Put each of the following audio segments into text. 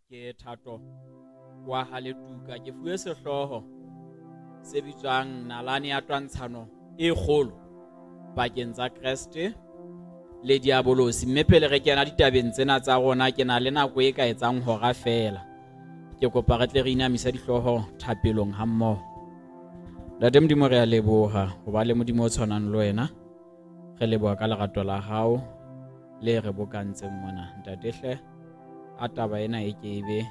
Ke Thato wa Haletuka. Ke fuwe sehlooho se bitswang Nalane ya Twantshano e Kgolo pakeng tsa Kreste le Diabolosi. Mme pele re kena ditabeng tsena tsa rona, ke na le nako e ka etsang hora feela. Ke kopa re tle re inamise dihlooho thapelong hammoho. Ntate Modimo, re a leboha ho ba le Modimo o tshwanang le wena. Re leboha ka lerato la hao le re bokantseng mona. Ntate hle, a taba ena e ke ebe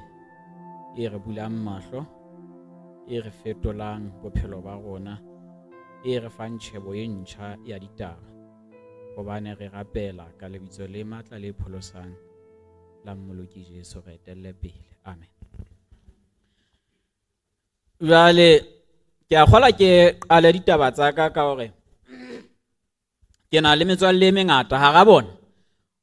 e re bulang mahlo, e re fetolang bophelo ba rona, e re fang tjhebo e ntjha ya ditaba. Hobane re rapela ka lebitso le matla le pholosang la Mmoloki Jesu, re etelle pele. Amen. Jwale ke a kgola ke qale ditaba tsa ka ka hore ke na le metswalle e mengata hara bona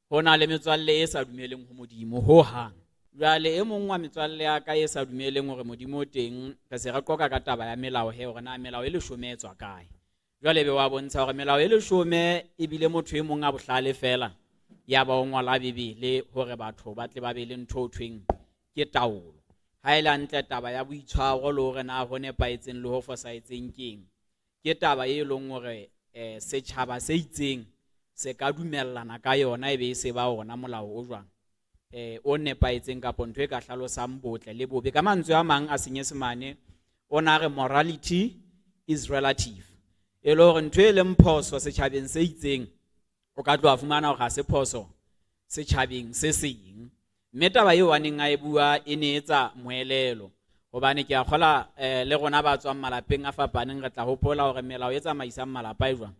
ho na le metswalle e sa dumeleng ho Modimo ho hang. Jwale e mong wa metswalle ya ka e sa dumeleng hore Modimo o teng, re se re qoka ka taba ya melao he hore na melao e leshome e tswa kae. Jwale be wa bontsha hore melao e leshome e bile motho e mong a bohlale feela ya ba o ngola Bibele hore batho ba tle ba be le ntho o thweng ke taolo. Ha e le hantle taba ya boitshwaro le hore na ho nepahetseng le ho fosahetseng keng, ke taba e leng hore setjhaba se itseng se ka dumellana ka yona e be e se ba ona molao o jwang o nepahetseng kapa ntho e ka hlalosang botle le bobe. Ka mantswe a mang a Senyesemane o na re morality is relative, e le hore ntho e leng phoso setjhabeng se itseng o ka tloha fumana hore ha se phoso setjhabeng se seng. Mme taba eo a neng a e bua e ne etsa moelelo, hobane ke a kgola le rona ba tswang malapeng a fapaneng re tla hopola hore melao e tsamaisang malapa e jwang,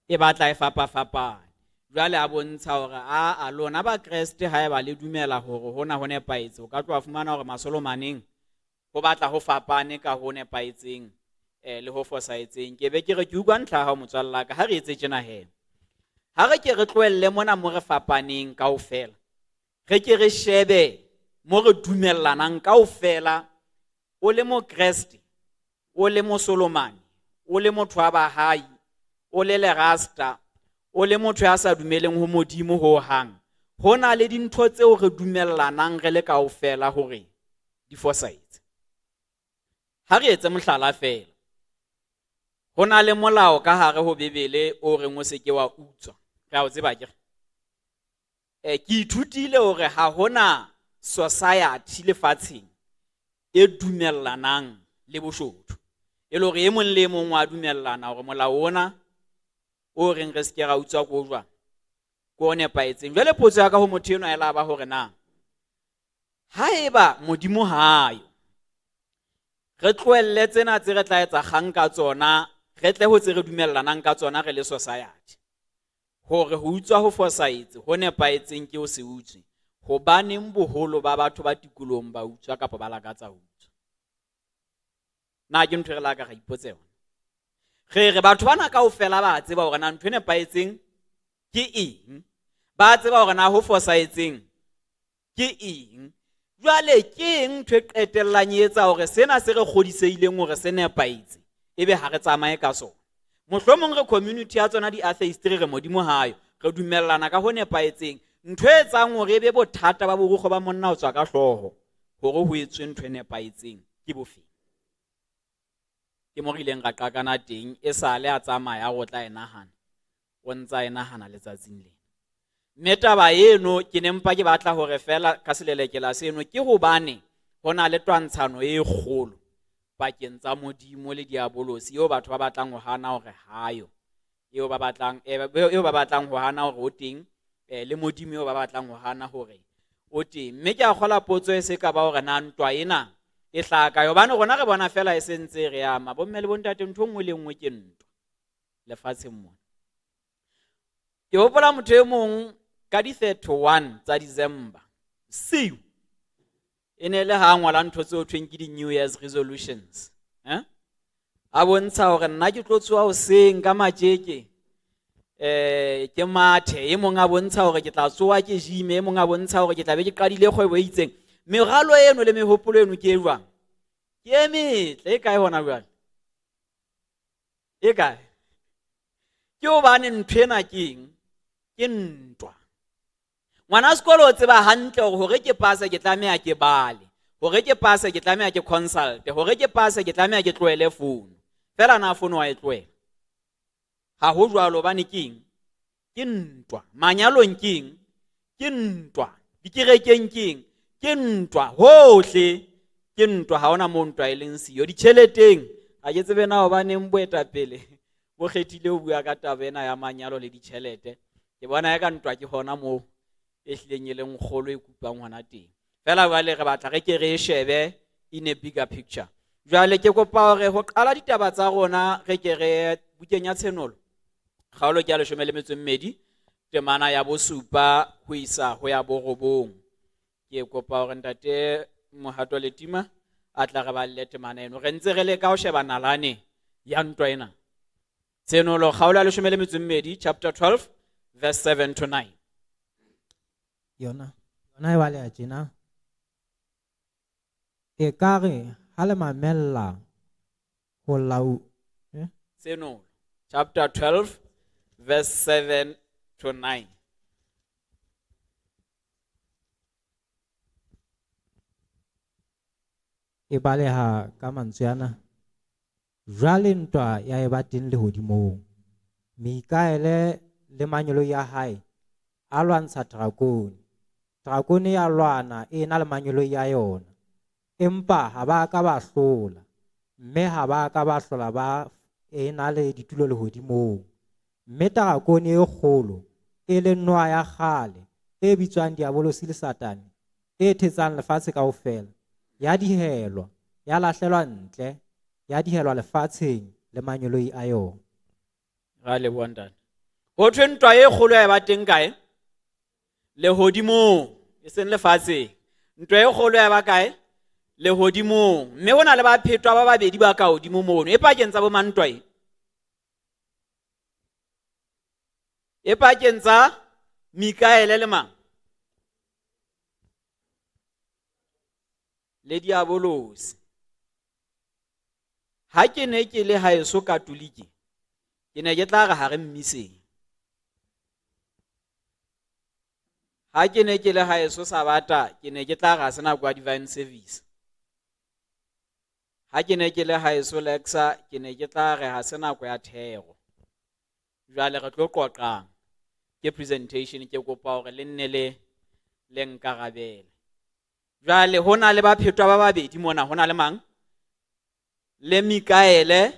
e batla e fapafapane. Jwale a bontsha hore a lona ba Kreste haeba le dumela hore hona ho nepahetse, o ka tloha fumana hore masolomaneng ho batla ho fapane ka ho nepahetseng le ho fosahetseng. Ke be ke re ke utlwa ntlha ya hao motswalla ka, ha re etse tjena he. Ha re ke re tlohelle mona mo re fapaneng kaofela, re ke re shebe mo re dumellanang kaofela. O le Mokreste, o le Mosolomane, o le motho wa Bahai, o le Lerasta, o le motho ya sa dumeleng ho Modimo ho hang, ho na le dintho tseo re dumellanang re le kaofela hore di fosahetse. Ha re etse mohlala feela, ho na le molao ka hare ho Bibele o reng o se ke wa utswa. Re a o tseba akere? Ke ithutile hore ha hona society lefatsheng e dumellanang le boshodu. E le hore e mong le e mong wa dumellana hore molao ona o reng re se ke ra utswa ko jwang, ko o nepahetseng. Jwale potso ya ka ho motho enwa e la ba hore na haeba Modimo hayo, re tlohelle tsena tse re tla etsa kgang ka tsona, re tle ho tse re dumellanang ka tsona re le society, hore ho utswa ho fosahetse, ho nepahetseng ke ho se utswe. Hobaneng boholo ba batho ba tikolohong ba utswa kapa ba lakatsa ho utswa? Na ke ntho e re la ka ra ipotsa yona? Re re batho bana kaofela ba tseba hore na ntho e nepahetseng ke eng, ba tseba hore na ho fosahetseng ke eng. Jwale ke eng ntho e qetellang e etsa hore sena se re kgodisehileng hore se nepahetse ebe ha re tsamaye ka sona? Mohlomong re community ya tsona di-atheist, re re Modimo hayo, re dumellana ka ho nepahetseng. Ntho e etsang hore e be bothata ba borukgo ba monna ho tswa ka hlooho hore ho etswe ntho e nepahetseng ke bofeng? Ke mo re ileng ra qakana teng, e sale a tsamaya o tla e nahana, o ntsa e nahana letsatsing lena. Mme taba eno ke ne mpa ke batla hore feela ka selelekela seno ke hobane ho na le twantshano e kgolo pakeng tsa Modimo le Diabolosi eo batho ba batlang ho hana hore hayo, eo ba batlang, eo ba batlang ho hana hore o teng, le Modimo eo ba batlang ho hana hore o teng. Mme ke a kgola potso e se ka ba hore na ntwa ena e hlaha kae, hobane rona re bona feela e sentse re ama bomme le bontate, ntho e nngwe le nngwe ke ntwa lefatsheng mona. Ke hopola motho e mong ka di 31 tsa December siu, e ne le ha ngola ntho tseo thweng ke di New Year's resolutions, A bontsha hore nna ke tlo tsoha hoseng ka matjeke, ke mathe. E mong a bontsha hore ke tla tsoha ke gym, e mong a bontsha hore ke tla be ke qadile kgwebo e itseng. Meralo eno le mehopolo eno ke e jwang? Ke e metle, e kae hona jwale? E kae? Ke hobane ntho ena ke eng? Ke ntwa. Ngwana sekolo o tseba hantle hore hore ke pase ke tlameha ke bale, hore ke pase ke tlameha ke consult, hore ke pase ke tlameha ke tlohele fono. Fela na fono wa e tlohela? Ha ho jwalo, hobane ke eng? Ke ntwa. Manyalong ke eng? Ke ntwa. Dikerekeng ke eng? Ke ntwa. Hohle ke ntwa, ha hona moo ntwa e leng siyo. Ditjheleteng, ha ke tsebe na hobaneng boetapele bo kgethile ho bua ka taba ena ya manyalo le ditjhelete. Ke bona eka ntwa ke hona moo e hlileng e leng kgolo e kupang hona teng. Fela jwale re batla re ke re e shebe in a bigger picture. Jwale ke kopa hore ho qala ditaba tsa rona re ke re bukeng ya Tshenolo, kgaolo ke ya 12, temana ya 7 ho isa ho ya 9. Ke kopa hore ntate Mohato Letima a tla re balle temana eno. Re ntse re leka ho sheba nalane ya ntwa ena. Tshenolo kgaolo ya 12, chapter 12, verse 7 to 9. Yona e baleha tjena. Ekare ha le mamella ho lau, eh? Tshenolo chapter 12, verse 7 to 9. E baleha ka mantswe ana. Jwale ntwa ya eba teng lehodimong. Mikaele le mangeloi a hae a lwantsha drakone. Drakone ya lwana e na le mangeloi a yona, empa ha ba ka ba hlola, mme ha ba ka ba hlola ba ena le ditulo lehodimong. Mme drakone e kgolo, e leng noha ya kgale, e bitswang Diabolosi le Satane, e thetsang lefatshe kaofela, ya dihelwa, ya lahlelwa ntle, ya dihelwa lefatsheng le mangeloi a yona. Ra leboha ntate. Ho thwe ntwa e kgolo ya eba teng kae? Lehodimong, e seng lefatsheng. Ntwa e kgolo ya eba kae? Lehodimong. Mme ho na le baphetwa ba babedi ba ka hodimo mono. E pakeng tsa bo mang ntwa e? E pakeng tsa Mikaele le mang? Le Diabolosi. Ha ke ne ke le haeso Katolike, ke ne ke tla re ha re mmiseng. Ha ke ne ke le haeso Sabata, ke ne ke tla re ha se nako ya divine service. Ha ke ne ke le haeso Lexa, ke ne ke tla re ha se nako ya thero. Jwale re tlo qoqang. Ke presentation, ke kopa hore le nne le nkarabele. Jwale ho na le baphetwa ba babedi mona, ho na le mang? Le Mikaele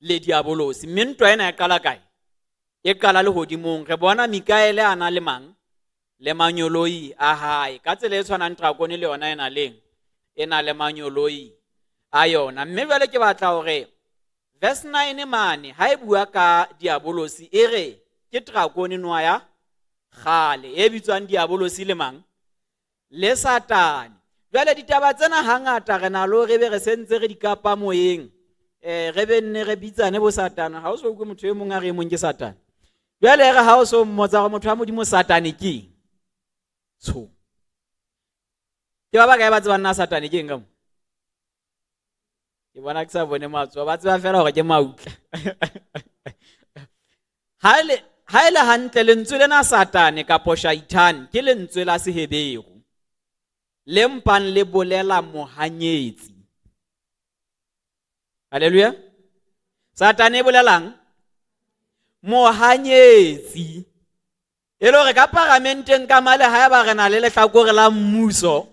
le Diabolosi. Mme ntwa ena e qala kae? E qala lehodimong. Re bona Mikaele a na le mang? Le manyoloi a hae. Ka tsela e tshwanang drakone le yona e na leng? E na le manyoloi a yona. Mme jwale ke batla hore verse 9 mane ha e bua ka Diabolosi e re ke drakone noha ya kgale e bitswang Diabolosi le mang? Le Satane. Jwale ditaba tsena hangata re na le hore re be re sentse re di kapa moyeng. Re be nne re bitsane bo Satane. Ha o so utlwe motho e mong a re e mong ke Satane. Jwale re ha o so mmotsa hore motho wa Modimo Satane ke eng? Tsho. Ke ba bakae ba tsebang na Satane ke eng ka mo? Ke bona ke sa bone matsoho, ba tseba fela hore ke mautla. Ha e le hantle lentswe lena Satane kapo Shaitane ke lentswe la Seheberu le mpang le bolela mohanyetsi. Haleluya. Satane e bolelang mohanyetsi. E le hore ka paramenteng ka male ha eba re na le lehlakore la mmuso,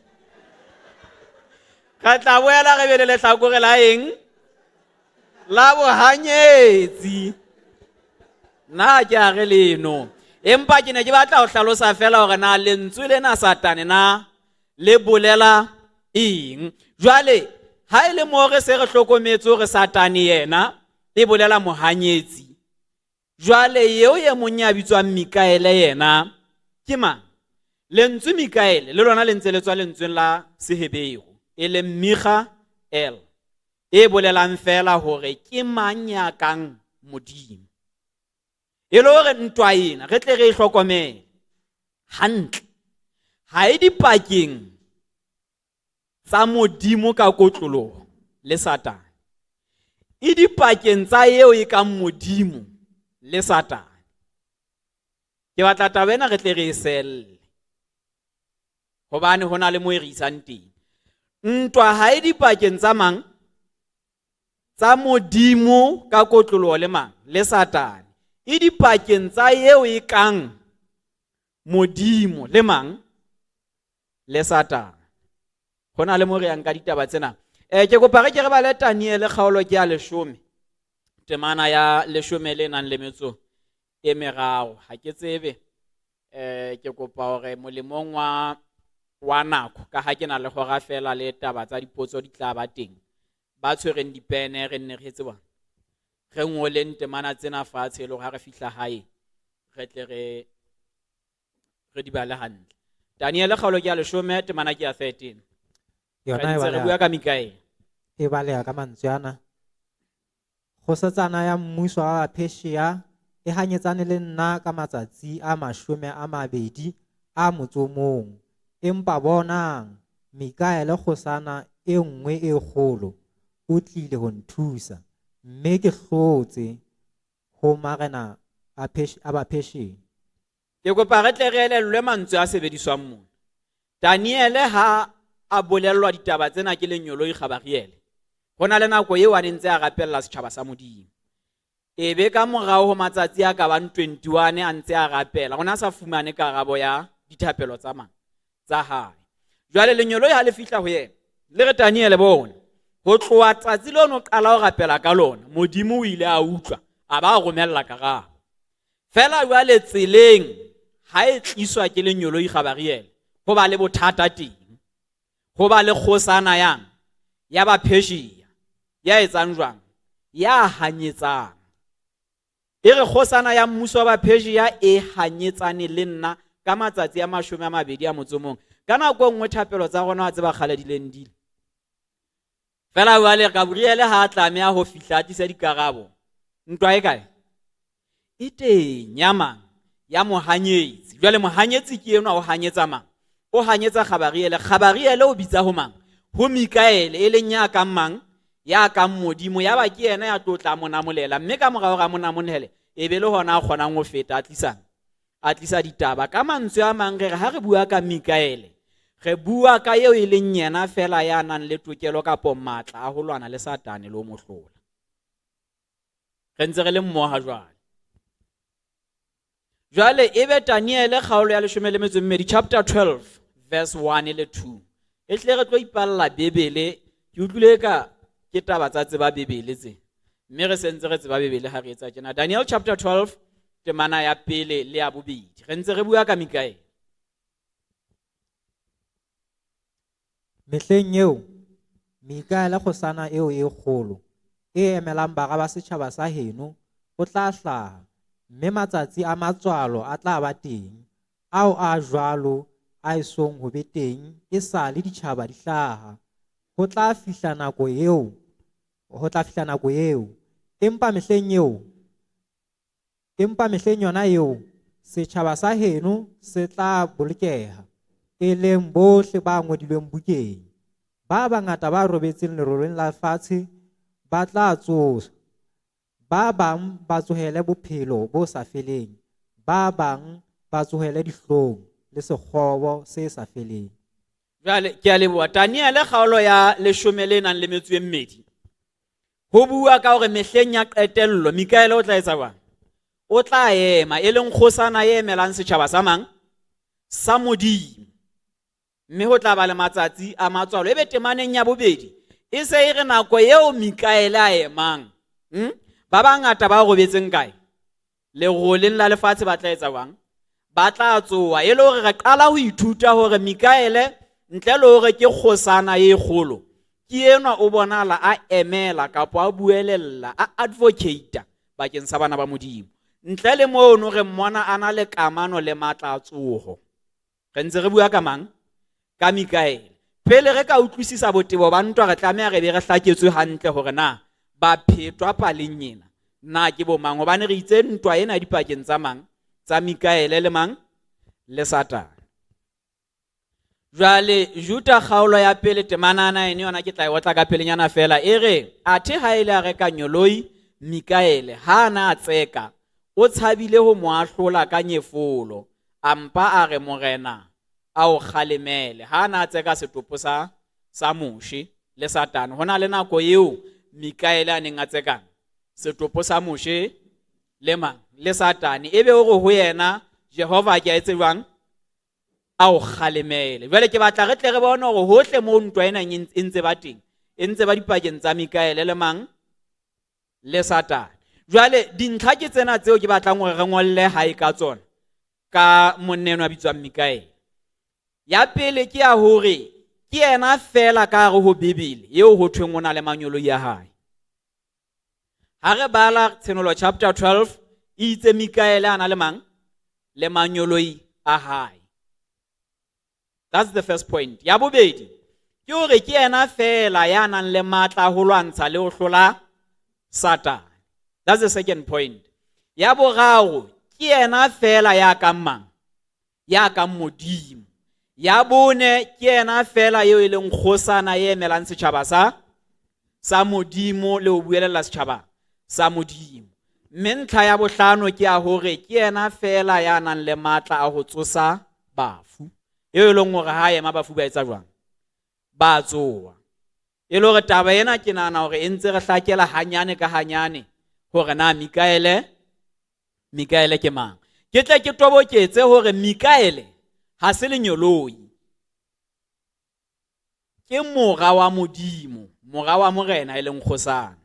re tla boela re be le lehlakore la eng? La bohanyetsi. Nna ke a re leno. Empa ke ne ke batla ho hlalosa fela hore na lentswe lena Satane na le bolela eng. Jwale ha e le moo re se re hlokometse hore Satane yena e bolela mohanyetsi, jwale eo e mong ya bitswang Mikaele yena ke mang? Lentswe Mikaele le lona le ntse le tswa lentsweng la Seheberu e leng Michael, e bolelang fela hore ke mang ya kang Modimo. E le hore ntwa ena re tle re e hlokomele hantle, ha e dipakeng tsa Modimo ka kotloloho le Satane, e dipakeng tsa eo e kang Modimo le Satane. Ke batla taba ena re tle re e selle. Hobane ho na le mo e re isang teng. Ntwa ha e dipakeng tsa mang? Tsa Modimo ka kotloloho le mang? Le Satane. E dipakeng tsa eo e kang Modimo le mang? Le Satane. Ho na le mo re yang ka ditaba tsena. Ke kopa re ke re bale Daniele kgaolo ke ya 10. Temana ya 10 le nang le metso e meraro. Ha ke tsebe. Ke kopa hore molemong wa nako, ka ha ke na le hora fela le taba tsa dipotso di tla ba teng. Ba tshwereng dipene re nne re tseba. Re ngoleng temana tsena fatshe e le hore ha re fihla hae re tle re di bale hantle. Daniele kgaolo ke ya 10, temana ke ya 13. Yona Re e ntse re baleha bua ka Mikaele. E baleha ka mantswe ana. Kgosatsana ya mmuso wa Persia e hanyetsane le nna ka matsatsi a 21. Empa bonang, Mikaele kgosana e nngwe e kgolo o tlile ho nthusa, mme ke hlotse ho marena a Bapersia. Ke kopa re tle re elellwe mantswe a sebediswang mona. Daniele ha a bolellwa ditaba tsena ke lengeloi Gabriele, ho na le nako eo a neng ntse a rapella setjhaba sa Modimo. E be ka morao ho matsatsi a ka bang 21 a ntse a rapela, o na sa fumane karabo ya dithapelo tsa mang? Tsa hae. Jwale lengeloi ha le fihla ho yena, le re Daniele bona, ho tloha tsatsi leo no qala ho rapela ka lona, Modimo o ile a utlwa, a ba romella karabo. Fela jwale tseleng ha e tliswa ke lengeloi Gabriele, ho ba le bothata teng. Ho ba le kgosana yang ya Bapersia, ya etsang jwang? Ya hanyetsang. E re kgosana ya mmuso wa Bapersia e hanyetsane le nna ka matsatsi a 21. Ka nako e nngwe thapelo tsa rona wa tseba kgale di leng dile. Fela jwale Gabriele ha a tlameha ho fihla a tlisa dikarabo. Ntwa e kae? E teng ya mang? Ya mohanyetsi. Jwale mohanyetsi ke enwa o hanyetsa mang? O hanyetsa Gabriele. Gabriele o bitsa ho mang? Ho Mikaele, e leng ya kang mang? Ya kang Modimo. Ya ba ke yena ya tlo tla mo namolela. Mme ka morao ga mo namonele, e be le hona a kgonang ho feta, a tlisang? A tlisa ditaba. Ka mantswe a mang re re ha re bua ka Mikaele, re bua ka eo e leng yena fela ya nang le tokelo kapo matla a ho lwana le Satane le ho mo hlola. Re ntse re le mmoho ha jwale. Jwale e be Daniele kgaolo ya 12, chapter 12, verse 1 le 2. E tle re tlo ipalla Bibele. Ke utlwile ka ke taba tsa tseba Bibele tse. Mme re sentse re tseba Bibele ha re etsa tjena. Daniel chapter 12, temana ya pele le ya bobedi. Re ntse re bua ka Mikaele. Mehleng eo, Mikaele kgosana eo e kgolo, e emelang bara ba setjhaba sa heno, o tla hlaha, mme matsatsi a matswalo a tla ba teng, ao a jwalo a esong ho be teng e sa le ditjhaba di hlaha. Ho tla fihla nako eo, ho tla fihla nako eo. Empa mehleng eo, empa mehleng yona eo, setjhaba sa heno se tla bolokeha, e leng bohle ba ngodilweng bukeng. Ba bangata ba robetseng leroleng la fatshe ba tla tsoswa, ba bang ba tsohele bophelo bo sa feleng, ba bang ba tsohele dihlong le sekgobo se sa feleng. Jwale ke a leboha. Daniele kgaolo ya 12. Ho bua ka hore mehleng ya qetello Mikaele o tla etsa jwang? O tla ema, e leng kgosana e emelang setjhaba sa mang? Sa Modimo. Mme ho tla ba le matsatsi a matswalo. Ebe temaneng ya bobedi e se e re nako eo Mikaele a emang, Ba bangata ba robetseng kae? Leroleng la lefatshe ba tla etsa jwang? Ba tla tsoha. E le hore re qala ho ithuta hore Mikaele ntle le hore ke kgosana e kgolo, ke enwa o bonahala a emela kapo a buelella, a advocate bakeng sa bana ba Modimo. Ntle le mono re mmona a na le kamano le matla a tsoho. Re ntse re bua ka mang? Ka Mikaele. Pele re ka utlwisisa botebo ba ntwa, re tlameha re be re hlaketswe hantle hore na ba phetwa paleng ena na ke bo mang, hobane re itse ntwa ena dipakeng tsa mang? Tsa Mikaele le mang? Le Satane. Jwale Juda kgaolo ya pele temana 9 yona ke tla e otla ka pelenyana fela, e re athe ha ile a reka nyoloi Mikaele ha na tseka, O tshabile ho mo ahlola ka nyefolo, a mpa a re, Morena a o kgalemele. Ha a na tseka setopo sa Moshe le Satane. Ho na le nako eo Mikaele a neng a tsekang setopo sa Moshe le mang? Le Satane. Ebe o re ho yena, Jehova a ke a etse jwang? A o kgalemele. Jwale ke batla re tle re bone hore hohle moo ntwa ena e ntse ba teng, e ntse ba dipakeng tsa Mikaele le mang? Le Satane. Jwale dintlha ke tsena tseo ke batlang hore re ngolle hae ka tsona ka monna enwa a bitswang Mikaele. Ya pele ke ya hore ke yena fela ka hare ho Bibele eo ho thweng o na le manyoloi a hae. Ha re bala Tshenolo chapter 12, e itse Mikaele a na le mang? Le manyoloi a hae. That's the first point. Ya bobedi ke hore ke yena fela ya nang le matla a ho lwantsha le ho hlola Satane. That's the second point. Ya boraro ke yena fela ya kang mang? Ya kang Modimo. Ya bone ke yena fela eo e leng kgosana e emelang setjhaba sa Modimo le ho buelella setjhaba sa Modimo. Mme ntlha ya bohlano ke ya hore ke yena fela ya nang le matla a ho tsosa bafu. Eo e leng hore ha ema bafu ba etsa jwang? Ba tsoha. E le hore taba ena ke nahana hore e ntse re hlakela hanyane ka hanyane hore na Mikaele ke mang. Ke tle ke toboketse hore Mikaele ha se lenyoloi. Ke mora wa Modimo, mora wa Morena e leng kgosana.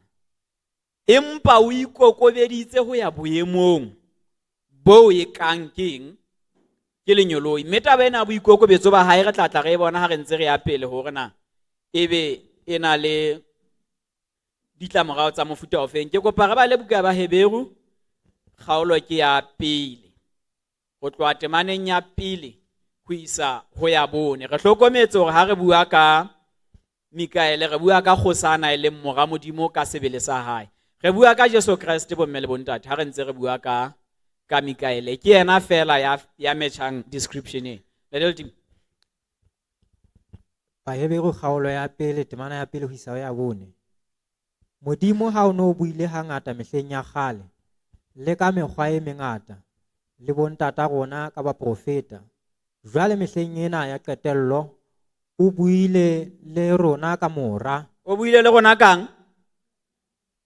Empa o ikokobeditse ho ya boemong bo e kang keng? Ke lenyoloi. Mme taba ena ya boikokobetso ba hae re tla tla re e bona ha re ntse re ya pele hore na ebe e na le ditlamorao tsa mofuta ofeng. Ke kopa re bale buka ya Baheberu, kgaolo ke ya pele, ho tloha temaneng ya pele ho isa ho ya bone. Re hlokometse hore ha re bua ka Mikaele, re bua ka kgosana e leng mora Modimo ka sebele sa hae. Re bua ka Jesu Kreste bomme le bontate ha re ntse re bua ka Mikaele. Ke yena fela ya metjhang description e. Little team. Baheberu kgaolo ya pele, temana ya pele ho isa ho ya bone. Modimo ha o no buile hangata mehleng ya kgale, le ka mekgwa e mengata, le bontata rona ka baprofeta. Jwale mehleng ena ya qetello, o buile le rona ka mora. O buile le rona kang?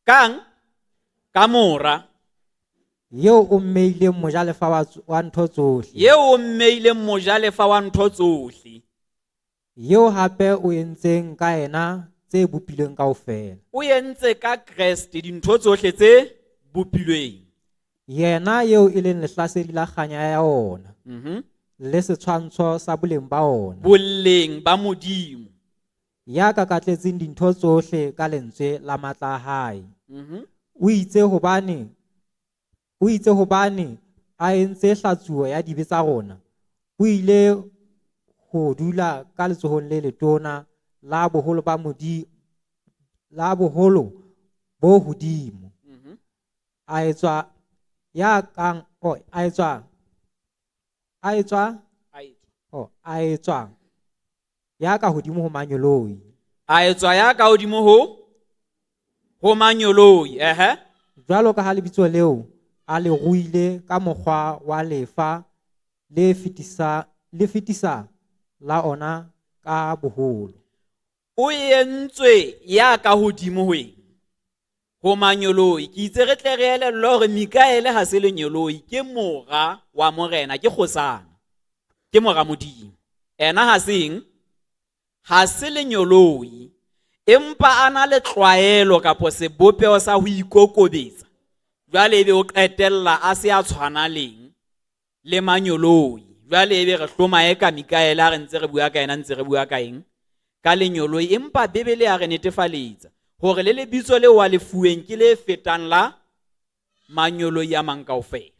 Kang? Ka mora. Eo o mmeileng mojalefa wa ntho tsohle. Eo o mmeileng mojalefa wa ntho tsohle. Eo hape o entseng ka yena tse bopilweng kaofela. O entse ka Kreste dintho tsohle tse bopilweng. Yena eo e leng lehlasedi la kganya ya ona. Le setshwantsho sa boleng ba ona. Boleng ba Modimo. Ya kakatletseng dintho tsohle ka lentswe la matla a hae. O itse hobane a entse hlatsuo ya dibe tsa rona, o ile ho dula ka letsohong le letona la boholo ba la boholo bo hodimo. A etswa ya kang, oh, a etswa, a etswa, A etswa. oh, a etswa ya ka hodimo ho manyoloi. A etswa ya ka hodimo ho manyoloi, ehe. Jwalo ka ha lebitso leo a le ruile ka mokgwa wa lefa le fetisa la ona ka boholo. O entswe ya ka hodimo ho eng? Ho manyoloi. Ke itse re tle re elellwe hore Mikaele ha se lenyoloi, ke mora wa Morena, ke kgosana, ke mora Modimo. Ena ha se eng? Ha se lenyoloi, empa a na le tlwaelo kapo sebopeho sa ho ikokobetsa. Jwale ebe o qetella a se a tshwana leng le manyoloi. Jwale ebe re hloma e ka Mikaele ha re ntse re bua ka yena, ntse re bua ka eng? Ka lenyoloi. Empa Bibele ya re netefaletsa hore le lebitso leo wa lefuweng ke le fetang la manyoloi a mang kaofela.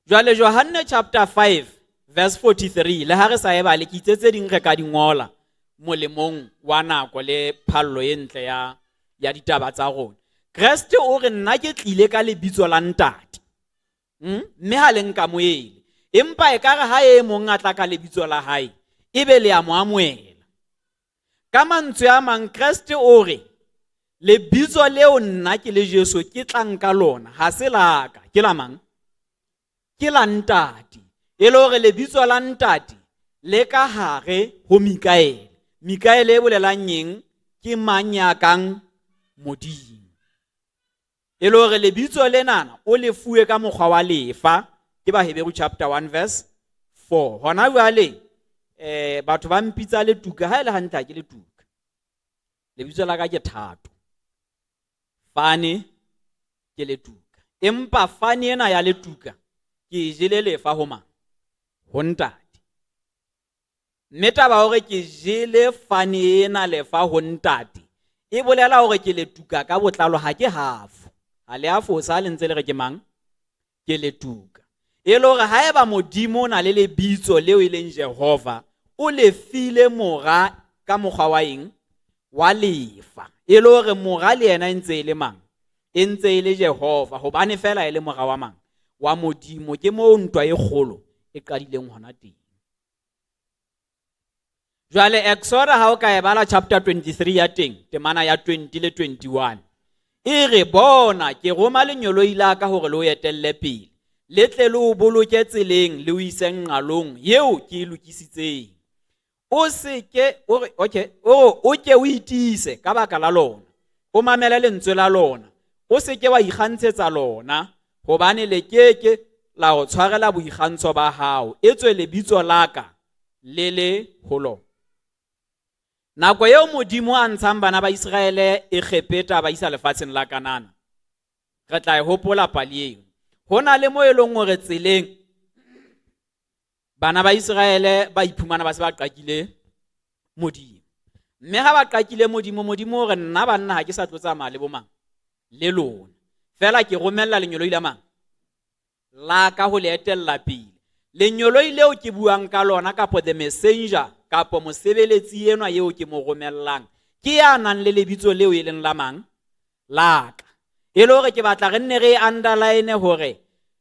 Jwale Johanne chapter 5 verse 43, le ha re sa e bale, ke itse tse ding re ka di ngola molemong wa nako le phallo e ntle ya ditaba tsa rona. Kreste o re nna ke tlile ka lebitso la Ntate. Mme ha le nkamohele. Empa ekare ha e mong a tla ka lebitso la hae, ebe le a mo amohela. Ka mantswe a mang, Kreste o re Lebitso leo nna ke le Jesu ke tlang ka lona ha se la ka, ke la mang? Ke la Ntate. E le hore lebitso la Ntate le ka hare ho Mikaele. Mikaele e bolelang eng? Ke mang ya kang Modimo. E le hore lebitso lenana o le fuwe ka mokgwa wa lefa, ke Baheberu chapter 1 verse 4. Hona jwale batho ba mpitsa Letuka, ha e le hantle ha ke Letuka. Lebitso la ka ke Thato. Fane ke Letuka. Empa fane ena ya Letuka ke e jele lefa ho mang? Ho Ntate. Mme taba hore ke jele fane ena lefa ho Ntate e bolela hore ke Letuka ka botlalo, ha ke hafo. Ha le a fosa le ntse le re ke mang? Ke Letuka. E le hore haeba Modimo o na le lebitso leo e leng Jehova, o le file mora ka mokgwa wa eng? Wa lefa. E le hore mora le yena e ntse e le mang? E ntse e le Jehova, hobane fela e le mora wa mang? Wa Modimo. Ke moo ntwa e kgolo e qadileng hona teng. Jwale Exoda ha o ka e bala chapter 23 ya teng, temana ya 20 le 21. E re bona ke roma lenyoloi la ka hore le o etelle pele, le tle le o boloke tseleng le o ise nqalong eo ke e lokisitseng. O se ke o re okay, o ke o itiise ka baka la lona, o mamele lentswe la lona, o se ke wa ikgantshetsa lona, hobane le keke la o tshwarela boikgantsho ba hao, etswe lebitso la ka le le ho lona. Nako eo Modimo a ntshang bana ba Iseraele Egepeta ba isa lefatsheng la Kanana, re tla e hopola pale eo. Ho na le mo e leng hore tseleng bana ba Iseraele ba iphumana ba se ba qakile Modimo. Mme ha ba qakile Modimo, Modimo o re nna banna ha ke sa tlo tsamaya le bomang le lona. Fela ke romella lenyoloi la mang? La ka ho le etella pele. Lenyoloi leo ke buang ka lona kapo the messenger kapo mosebeletsi enwa eo ke mo romellang, ke ya nang le lebitso leo e leng la mang? La ka. E le hore ke batla re nne re underline hore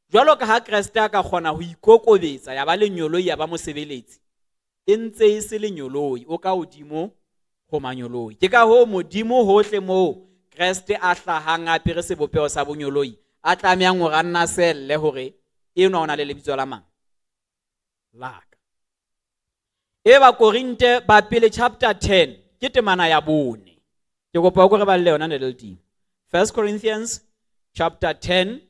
jwalo ka ha Kreste a ka kgona ho ikokobetsa ya ba lenyoloi ya ba mosebeletsi, e ntse e se lenyoloi, o ka hodimo ho manyoloi. Ke ka hoo Modimo hohle moo Kreste a hlahang a apere sebopeho sa bonyoloi, a tlamehang hore a nna selle hore enwa o na le lebitso la mang? La ka. E ba Korinte ba pele chapter 10 ke temana ya 4. Ke kopa o re balle yona Nedelting. 1 Corinthians chapter 10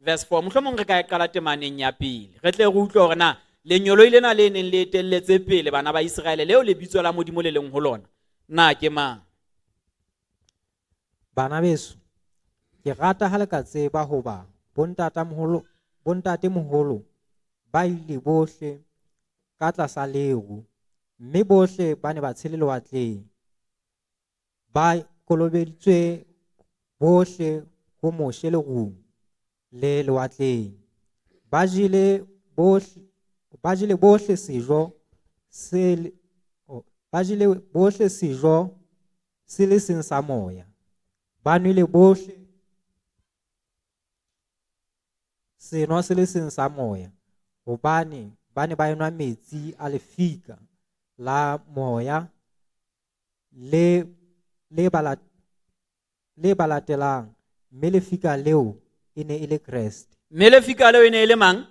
verse 4. Mohlomong re ka e qala temaneng ya pele. Re tle re utlwe hore na lenyoloi lena le neng le etelletse pele bana ba Iseraele leo lebitso la Modimo le leng ho lona, na ke mang? Bana beso, ke rata ha le ka tseba hoba bontatemoholo ba ile bohle ka tlasa leru, mme bohle ba ne ba tshele lewatleng. Ba kolobeditswe bohle ho Moshe lerung le lewatleng. Ba jele bohle sejo se le seng sa moya. Ba nwele bohle seno se le seng sa moya, hobane ba ne ba enwa metsi a lefika la moya le ba latelang, mme lefika leo e ne e le Kreste. Mme lefika leo e ne e le mang?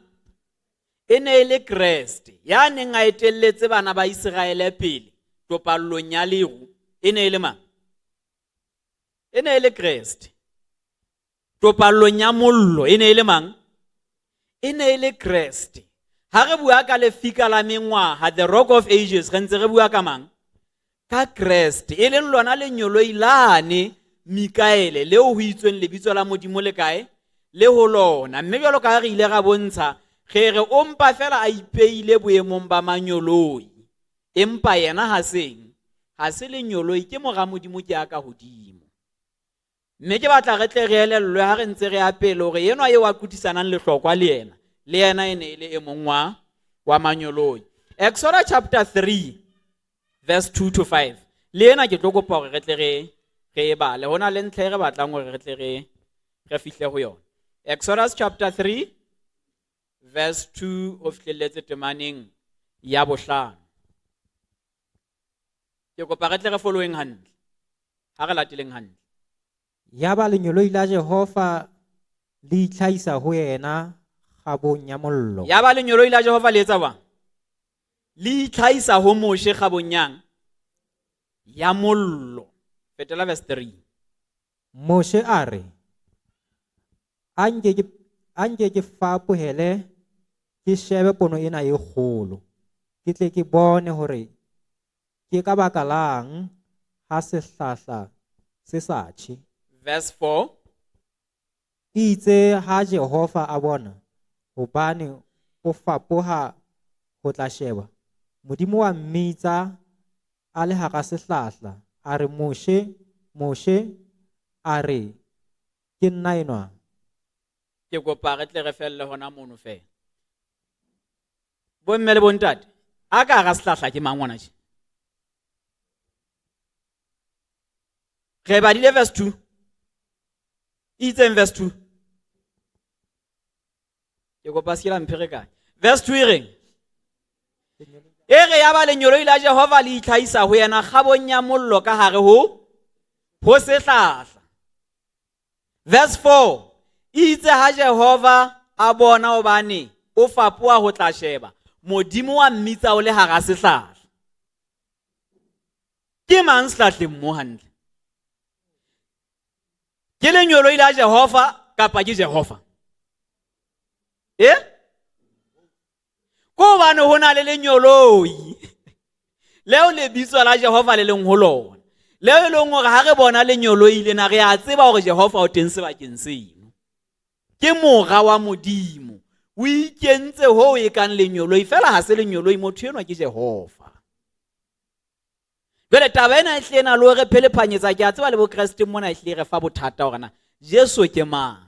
E ne e le Kreste. Ya neng a etelletse bana ba Iseraele pele topallong ya leru, e ne e le mang? E ne e le Kreste. Topallong ya mollo, e ne e le mang? E ne e le Kreste. Ha re bua ka lefika la mengwaha, the rock of ages, re ntse re bua ka mang? Ka Kreste. E leng lona lenyoloi lane Mikaele leo ho itsweng lebitso la Modimo le kae? Le ho lona. Mme jwalo ka ha re ile ra bontsha, re re o mpa fela a ipeile boemong ba manyoloi, empa yena ha seng, ha se lenyoloi, ke mora Modimo, ke a ka hodimo. Mme ke batla re tle re elellwe ha re ntse re ya pele hore enwa eo a kutisanang lehlokwa le yena, le yena e ne e le e mong wa manyoloi. Exodus chapter 3 verse 2 to 5. Le ena ke tlo kopa hore re tle re e bale. Ho na le ntlha e re batlang hore re tle re fihle ho yona. Exodus chapter 3 verse 2 ho fihlelletse temaneng ya 5. Ke kopa re tle re following hantle. Ha re lateleng hantle. Yaba lengeloi la Jehova le itlhahisa ho yena kgabong ya mollo. Yaba lengeloi la Jehova le etsa jwang? Le itlhahisa ho Moshe kgabong yang ya mollo. Fetela verse 3. Moshe a re, A nke ke a nke ke fapohele ke shebe pono ena e kgolo, ke tle ke bone hore ke ka baka lang ha sehlahla se sa tjhe. Verse 4. Eitse ha Jehova a bona hobane o fapoha ho tla sheba, Modimo wa mmitsa a le hara sehlahla, a re, Moshe, Moshe, a re, Ke nna enwa. Ke kopa re tle re felle hona mono fela. Bomme le bontate, a ka hara sehlahla ke mang ngwana tje? Re badile verse 2. Itseng verse 2. Ke kopa se ke la mpherekanya. Verse 2 e reng? E re ya ba lengeloi la Jehova le itlhahisa ho yena kgabong ya mollo ka hare ho sehlahla. Verse 4. Itse ha Jehova a bona hobane o fapoha ho tla sheba, Modimo wa mmitsa o le hara sehlahla. Ke mang sehlahleng mo hantle? Ke lengeloi la Jehova kapa ke Jehova? E? Ko hobane ho na le lengeloi leo lebitso la Jehova le leng ho lona, leo e leng hore ha re bona lengeloi lena re a tseba hore Jehova o teng sebakeng seno. Ke mora wa Modimo, o ikentse hoo e kang lengeloi, fela ha se lengeloi, motho enwa ke Jehova. Jwale taba ena e hle ena le hore phelephanyetsa, ke a tseba le bokreste mona e hle re fa bothata hore na Jesu ke mang.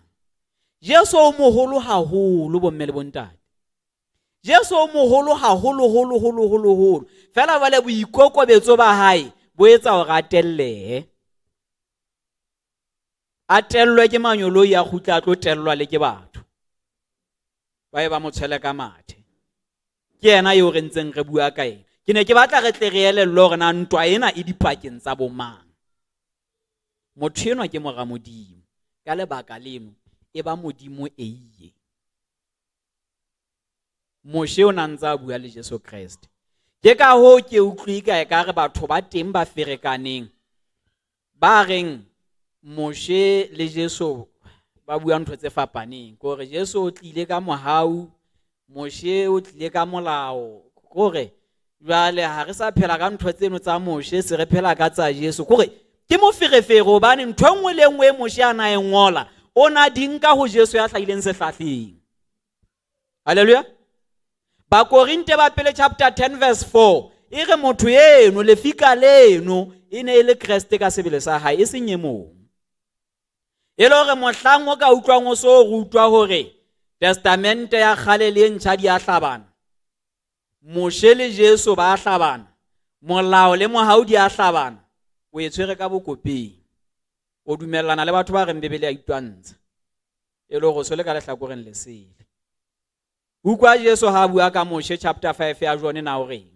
Jesu o moholo haholo bomme le bontate. Jesu o moholo haholo holo holo holo holo. Fela jwale boikokobetso ba hae bo etsa hore a tellehe. A tellwe ke manyoloi a kgutla a tlo tellwa le ke batho. Ba e ba mo tshwele ka mathe. Ke yena eo re ntseng re bua ka ena. Ke ne ke batla re tle re elellwe hore na ntwa ena e dipakeng tsa bomang. Motho enwa ke mora Modimo. Ka lebaka leno e ba Modimo eiye. Moshe o na ntse a bua le Jesu Kreste. Ke ka hoo ke utlwe ka ekare batho ba teng ba ferekaneng ba reng Moshe le Jesu ba bua ntho tse fapaneng. Ke hore Jesu o tlile ka mohau, Moshe o tlile ka molao. Ke hore jwale ha re sa phela ka ntho tseno tsa Moshe, se re phela ka tsa Jesu. Ke hore ke moferefere hobane ntho e nngwe le e nngwe e Moshe a na e ngola, o na di nka ho Jesu ya hlahileng sehlahleng. Hallelujah. Bakorinte ba pele chapter 10 verse 4 e re motho eno lefika leno e ne e le Kreste ka sebele sa hae, e seng e mong. E le hore mohlang o ka utlwang o so rutwa hore testamente ya kgale le e ntjha di a hlabana, Moshe le Jesu ba a hlabana, molao le mohau di a hlabana, o e tshwere ka bokopeng. O dumellana le batho ba reng Bibele ya itwantsha. E le hore o so le ka lehlakoreng lesele. Utlwa Jesu ha a bua ka Moshe chapter 5 ya John na o reng?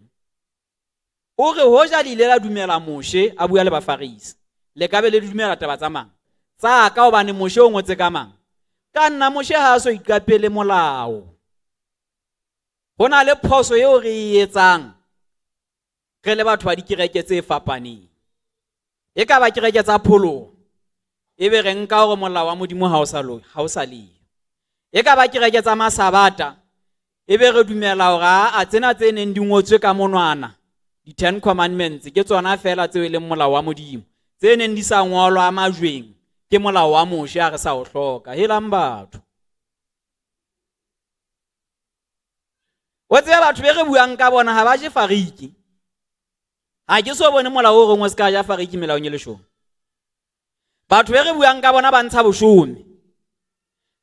O re hoja le ile la dumela Moshe a bua le Bafarisi, le ka be le dumela taba tsa mang? Tsa ka, hobane Moshe o ngotse ka mang? Ka nna. Moshe ha a so iqapele molao. Ho na le phoso eo re e etsang re le batho ba dikereke tse fapaneng. E ka ba kereke tsa pholoho, ebe re nka hore molao wa Modimo ha o sa lo, ha o sa leyo. E ka ba kereke tsa masabata, ebe re dumela hore a tsena tse neng di ngotswe ka monwana, di-10 commandments, ke tsona fela tseo e leng molao wa Modimo. Tse neng di sa ngolwa majweng ke molao wa Moshe, ha re sa o hloka. Helang batho. O tsebe batho be re buang ka bona ha ba je fariki. Ha ke so bone molao o reng o se ka ja fariki melaong e leshome. Batho be re buang ka bona ba ntsha boshome.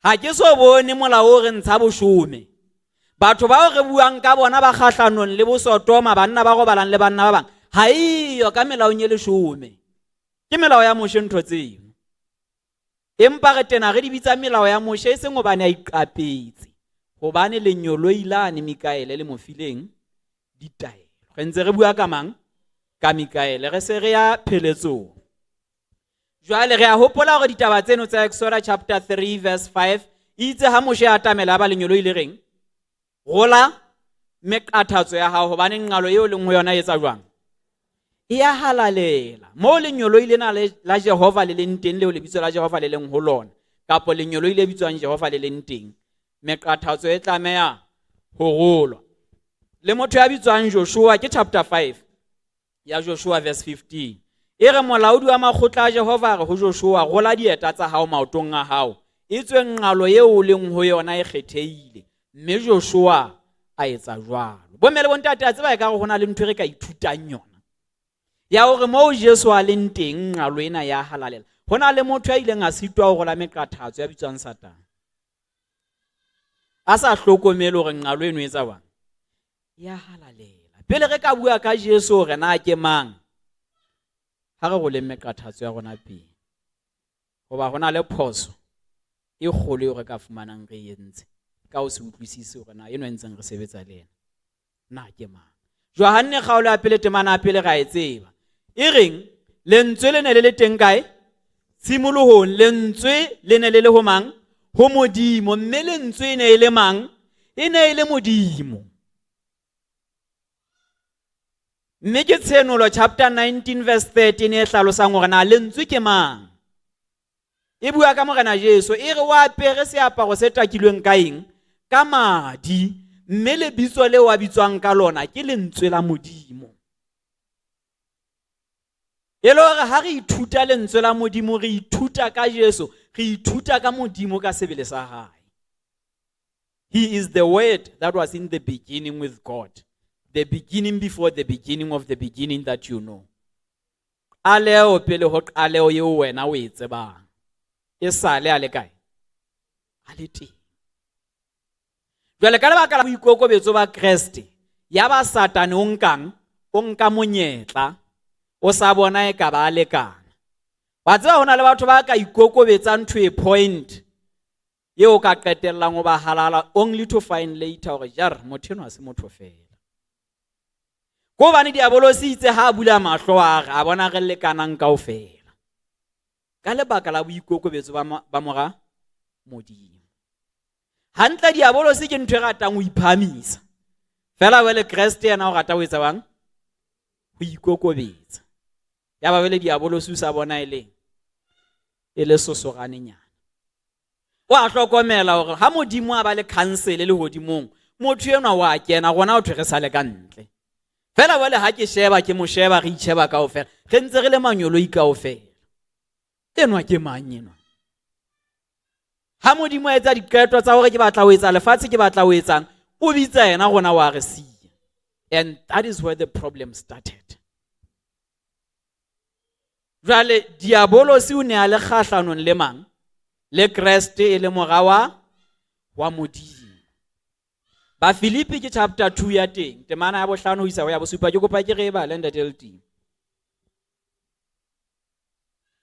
Ha ke so bone molao o re ntsha boshome. Batho bao re buang ka bona ba kgahlanong le bosotoma, banna ba robalang le banna ba bang, ha eyo ka melaong e leshome. Ke melao ya Moshe ntho tseo. Empa re tena re di bitsa melao ya Moshe e seng hobane a iqapetse, hobane lenyoloi lane Mikaele le mo fileng ditaelo. Re ntse re bua ka mang? Ka Mikaele. Re se re ya pheletsong. Jwale re a hopola hore ditaba tseno tsa Exoda chapter 3 verse 5 itse ha Moshe a atamela ba lenyoloi le reng rola meqathatso ya hao hobane nqalo eo leng ho yona e etsa jwang e ya halalela. Moo lenyoloi lena la Jehova le leng teng, leo lebitso la Jehova le leng ho lona, kapa lenyoloi le bitswang Jehova le leng teng, meqathatso e tlameha ho rolwa. Le motho ya bitswang Joshua ke chapter 5 ya Joshua verse 15 e re molaodi wa makgotla a Jehova a re ho Joshua, rola dieta tsa hao maotong a hao, etswe nqalo eo o leng ho yona e kgethehile. Mme Joshua a etsa jwalo. Bomme le bontate, a tseba ekare ho na le ntho e re ka ithutang yona ya hore moo Jesu a leng teng nqalo ena ya halalela. Ho na le motho ya ileng a sitwa ho rola meqathatso ya bitswang Satane, a sa hlokomele hore nqalo eno e etsa jwang, ya halalela. Pele re ka bua ka Jesu hore na ke mang, ha re roleng meqathatso ya rona pele, hoba ho na le phoso e kgolo eo re ka fumanang re entse ka ho se utlwisise hore na eno e ntseng re sebetsa le yena na ke mang. Johanne kgaolo ya pele temana ya pele ra e tseba, e reng lentswe le ne le le teng kae? Tshimolohong. Lentswe le ne le le ho mang? Ho Modimo. Mme lentswe e ne e le mang? E ne e le Modimo. Mme ke Tshenolo chapter 19 verse 13 e hlalosang hore na lentswe ke mang. E bua ka Morena Jesu, e re o apere seaparo se takilweng ka eng? Ka madi. Mme lebitso leo a bitswang ka lona ke lentswe la Modimo. E le hore ha re ithuta lentswe la Modimo, re ithuta ka Jesu, re ithuta ka Modimo ka sebele sa hae. He is the word that was in the beginning with God. The beginning before the beginning of the beginning that you know. Qaleo pele ho qaleo eo wena o e tsebang. E sale a le kae? A le teng. Jwale ka lebaka la boikokobetso ba Kreste, ya ba Satane o nkang, o nka monyetla, o sa bona e ka ba a lekana. Wa tseba ho na le batho ba ka ikokobetsang to a point eo ka qetellang o ba halala, only to find later hore jar motho enwa se motho fela. Ko hobane diabolosi itse ha a bula mahlo a re a bona re lekanang kaofela ka lebaka la boikokobetso ba mora Modimo. Hantle diabolosi ke ntho e ratang ho iphahamisa. Fela wele Kreste yena o rata ho etsa bang? Ho ikokobetsa. Ya ba wele diabolosi o sa bona e leng e le sosoranenyana. O a hlokomela hore ha Modimo a ba le council le lehodimong, motho enwa wa kena, rona o thwe re sale ka ntle. Fela wele ha ke sheba, ke mo sheba, re itjheba kaofela, re ntse re le manyoloi kaofela. Enwa ke mang enwa? Ha Modimo a etsa diqeto tsa hore ke batla ho etsa lefatshe, ke batla ho etsang, o bitsa yena, rona wa re siya. And that is where the problem started. Jwale diabolosi o ne a le kgahlanong le mang? Le Kreste e le mora wa Modimo. Ba Filipi ke chapter 2 ya teng, temana ya bohlano ho isa ho ya bosupa. Ke kopa ke re e bale ntate Lting.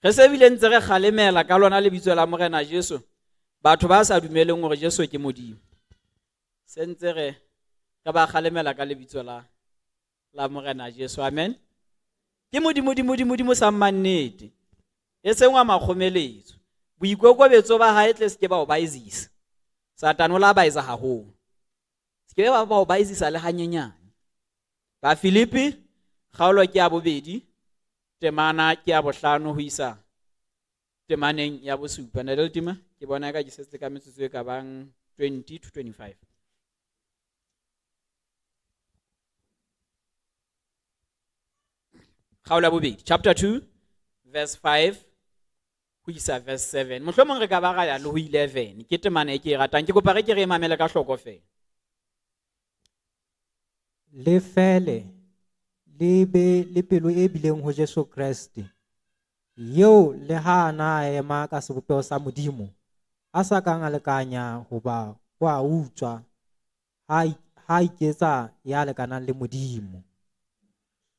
Re se bile ntse re kgalemela ka lona lebitso la Morena Jesu batho ba sa dumeleng hore Jesu ke Modimo. Se ntse re ba kgalemela ka lebitso la Morena Jesu. Amen. Ke Modimo, Modimo, Modimo sa mannete. E seng wa makgomeletso. Boikokobetso ba hae tle se ke ba o baezisa. Satane o la baeza haholo. Se ke ba o baezisa le hanyenyane. Ba Filipi kgaolo ke ya bobedi, temana ke ya bohlano ho isa temaneng ya bosupa. Ntate Letima, ke bona ka ke setse ka metsotso e ka bang 20 to 25. Kgaolo ya bobedi, chapter 2 verse 5 ho isa verse 7. Mohlomong re ka ba ra ya le ho 11. Ke temana e ke e ratang. Ke kopa re ke re e mamele ka hloko fela. Le fele le be le pelo e bileng ho Jesu Kreste, eo le ha na a ema ka sebopeho sa Modimo, a sa kang a lekanya hoba o a utswa, ha iketsa ya lekanang le Modimo.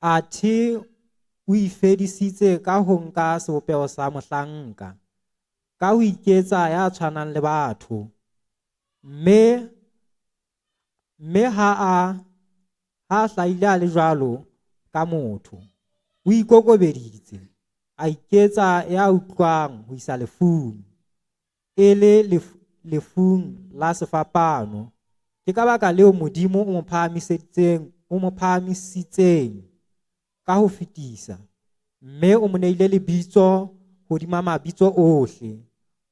Athe o ifedisitse ka ho nka sebopeho sa mohlanka, ka ho iketsa ya tshwanang le batho, mme ha hlahile a le jwalo ka motho, o ikokobeditse, A iketsa ya utlwang ho isa lefung, e le lefung la sefapano. Ke ka baka leo Modimo o mo phahamisitseng ka ho fetisa, mme o mo neile lebitso hodima mabitso ohle,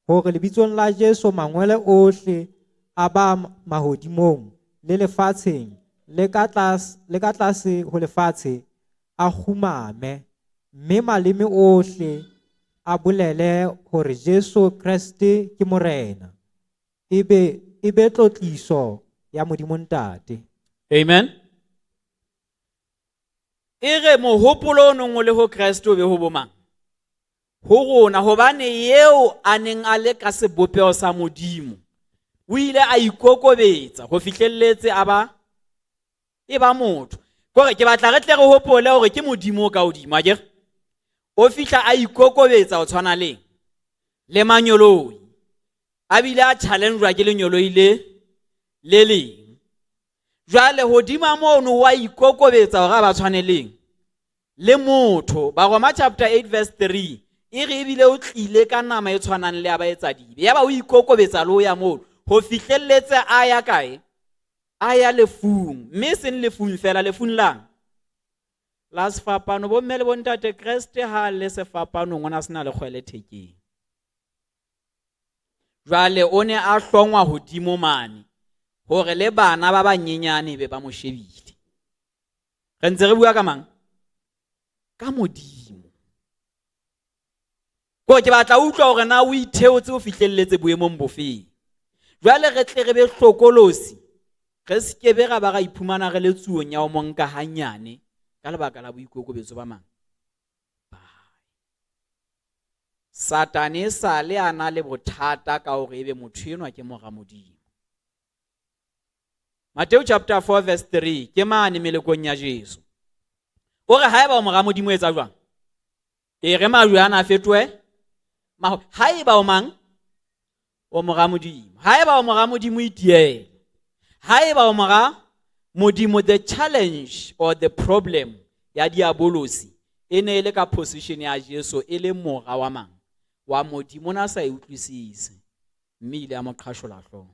hore lebitsong la Jesu mangwele ohle a ba mahodimong le lefatsheng le ka tlase ho lefatshe a kgumame, mme maleme ohle a bolele hore Jesu Kreste ke Morena, e be tlotliso ya Modimo Ntate. Amen. E re mohopolo o nong o le ho Kreste o be ho bomang? Ho rona, hobane eo a neng a le ka sebopeho sa Modimo o ile a ikokobetsa ho fihlelletse a ba e ba motho. Kore ke batla re tle re hopole hore ke Modimo ka hodimo, akere? O fihla a ikokobetsa ho tshwana le manyoloi, a bile a challenge-wa ke lenyoloi le leng. Jwale hodima mono wa ikokobetsa hore a ba tshwaneleng le motho. Baroma chapter 8 verse 3 e re ebile o tlile ka nama e tshwanang le ya baetsadibe, yaba o ikokobetsa le ho ya mono ho fihlelletse a ya kae? A ya lefung, mme seng lefung fela, lefung lang? La sefapano. Bomme le bontate, Kreste ha le sefapanong o na sena le kgwele thekeng. Jwale o ne a hlongwa hodimo mane hore le bana ba banyenyane be ba mo shebile. Re ntse re bua ka mang? Ka Modimo. Ko ke batla utlwa hore na o itheotse o fihlelletse boemong bofeng. Jwale re tle re be hlokolosi, re se ke be ra ba ra iphumana re le tsuong ya ho mo nka hanyane ka lebaka la boikokobetso ba mang? Satane sa le a na le bothata ka hore ebe motho enwa ke mora Modimo. Matthew chapter 4 verse 3 ke mane melekong ya Jesu. O re haeba o mora Modimo etsa jwang? E re majwe ana a fetohe haeba o mang? O mora Modimo. Haeba o mora Modimo itiele. Haeba o mora Modimo, the challenge or the problem ya diabolosi e ne e le ka position ya Jesu e le mora wa mang? Wa Modimo. Na sa e utlwisise, mme ile a mo qhashola hlooho.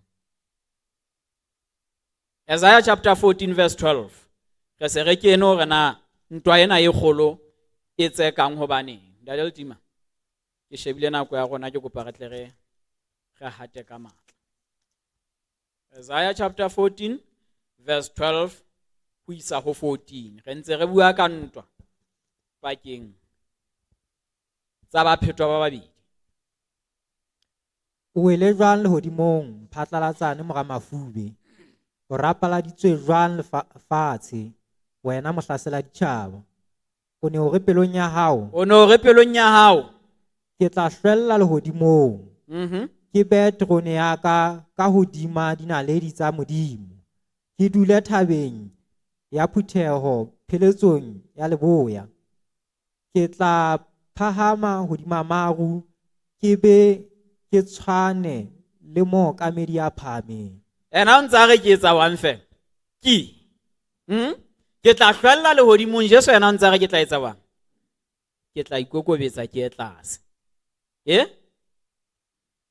Isaiah chapter 14 verse 12. Re se re kene hore na ntwa ena e kgolo e tsekang hobaneng. Ntate Letima, ke shebile nako ya rona, ke kopa re tle re hate ka matla. Isaiah chapter 14 verse 12 ho isa ho 14. Re ntse re bua ka ntwa pakeng tsa baphetwa ba babedi. O wele jwang lehodimong, phatlalatsane mora mafube? O rapaladitswe jwang fatshe, wena mohlasela ditjhaba? O ne o re pelong ya hao, O ne o re pelong ya hao, ke tla hlwella lehodimong, ke behe terone ya ka ka hodima dinaledi tsa Modimo, ke dule thabeng ya phutheho pheletsong ya leboya. Ke tla phahama hodima maru, ke be ke tshwane le mookamedi ya phahameng. Ena o ntse a re ke etsa wang fela? Ke ke tla hlwella lehodimong. Jesu yena o ntse a re ke tla etsa wang? Ke tla ikokobetsa ke ye tlase.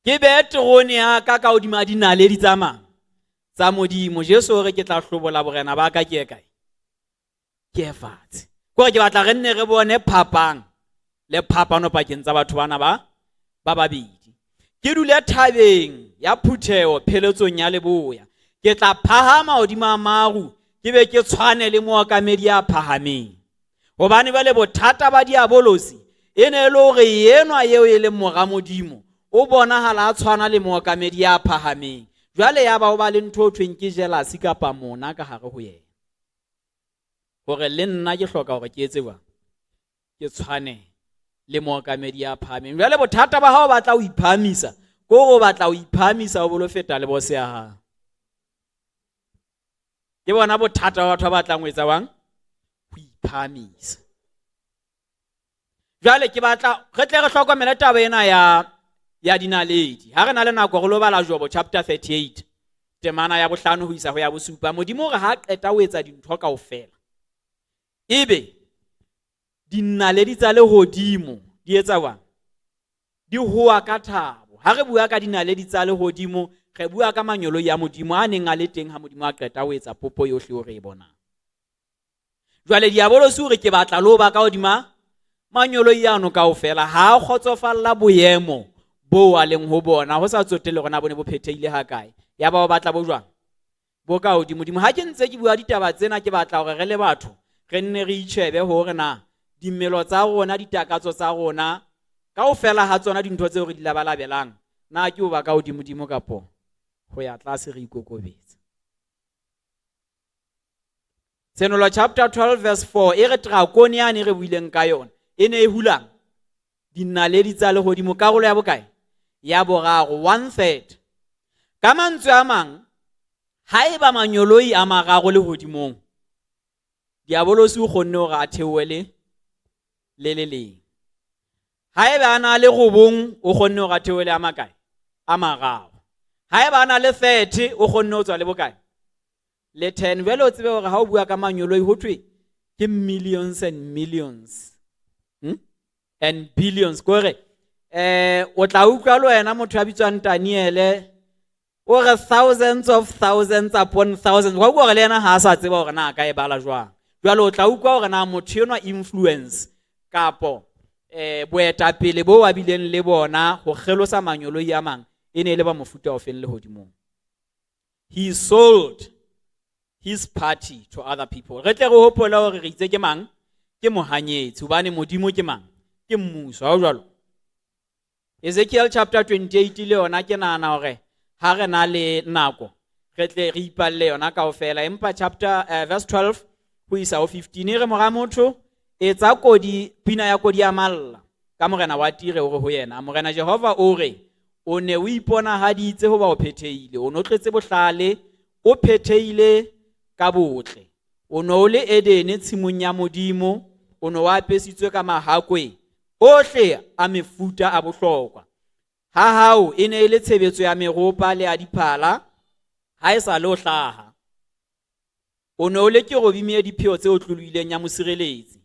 Ke behe terone ya ka ka hodima dinaledi tsa mang? Tsa Modimo. Jesu o re ke tla hlobola borena ba ka ke ye kae? Ke ye fatshe. Kore ke batla re nne re bone phapang le phapano pakeng tsa batho bana ba babedi. Ke dule thabeng ya phutheho pheletsong ya leboya. Ke tla phahama hodima maru, ke be ke tshwane le mookamedi ya phahameng. Hobane jwale bothata ba diabolosi e ne e le hore enwa eo e leng mora Modimo o bonahala a tshwana le mookamedi ya phahameng. Jwale ya ba o ba le ntho e thweng ke jealousy kapa mona ka hare ho yena. Hore le nna ke hloka hore ke etse jwang? Ke tshwane le mookamedi ya phahameng. Jwale bothata ba hao batla ho iphahamisa, ko o batla ho iphahamisa o bolo feta le bose ya hao. Ke bona bothata ba batho ba batlang ho etsa jwang? Ho iphahamisa. Jwale ke batla re tle re hlokomele taba ena ya dinaledi. Ha re na le nako re lo bala Jobo chapter 38 temana ya bohlano ho isa ho ya bosupa. Modimo o re ha qeta ho etsa dintho kaofela, ebe dinaledi tsa lehodimo Di etsa jwang? Di hoa ka thabo. Ha re bua ka dinaledi tsa lehodimo, re bua ka manyoloi a Modimo a neng a le teng ha Modimo a qeta ho etsa popo yohle eo re e bonang. Jwale diabolosi o re ke batla le ho ba ka hodima manyoloi ano kaofela, ha a kgotsofalla boemo boo a leng ho bona, ho sa tsotelle hore na bo ne bo phethehile hakae. Ya ba o batla bo jwang? Bo ka hodimodimo. Ha ke ntse ke bua ditaba tsena, ke batla hore re le batho re nne re itjhebe hore na dimelo tsa rona, ditakatso tsa rona, kaofela ha tsona dintho tseo re di labalabelang, na ke ho ba ka hodimodimo kapo ho ya tlase re ikokobetsa. Tshenolo chapter 12 verse 4 e re drakone yane re buileng ka yona e ne e hulang dinaledi tsa lehodimo karolo ya bokae? Ya boraro, 1/3. Ka mantswe a mang, haeba manyoloi a mararo lehodimong, diabolosi o kgonne hore a theohe le le leng. Haeba a na le robong, o kgonne hore a theohe le a makae? A mararo. Haeba a na le 30, o kgonne ho tswa le bokae? Le 10. Jwale o tsebe hore ha o bua ka manyoloi ho thwe ke millions and millions, and billions. Kore o tla utlwa le wena motho ya bitswang Daniele o re thousands of thousands upon thousands. Wa utlwa hore le yena ha a sa tseba hore na a ka e bala jwang. Jwale o tla utlwa hore na motho enwa influence kapo boetapele bo a bileng le bona ho kgelosa manyoloi a mang e ne e le ba mofuta ofeng lehodimong. He sold his party to other people. Re tle re hopole hore re itse ke mang? Ke mohanyetsi, hobane Modimo ke mang? Ke mmuso, ha ho jwalo? Ezekiel chapter 28 le yona ke nahana hore ha re na le nako re tle re ipalle yona kaofela, empa chapter verse 12 ho isa ho 15 e re mora motho etsa kodi, pina ya kodi ya malla ka morena wa Tire, o re ho yena, Morena Jehova o re, o ne o iponahaditse hoba o phethehile, o no tletse bohlale, o phethehile ka botle, o no o le Edene tshimong ya Modimo, o no o apesitswe ka mahakwe ohle a mefuta a bohlokwa. Ha hao e ne e le tshebetso ya meropa le ya diphala, ha e sa le o hlaha. O ne o le kerubime e dipheo tse otlolohileng ya mosireletsi.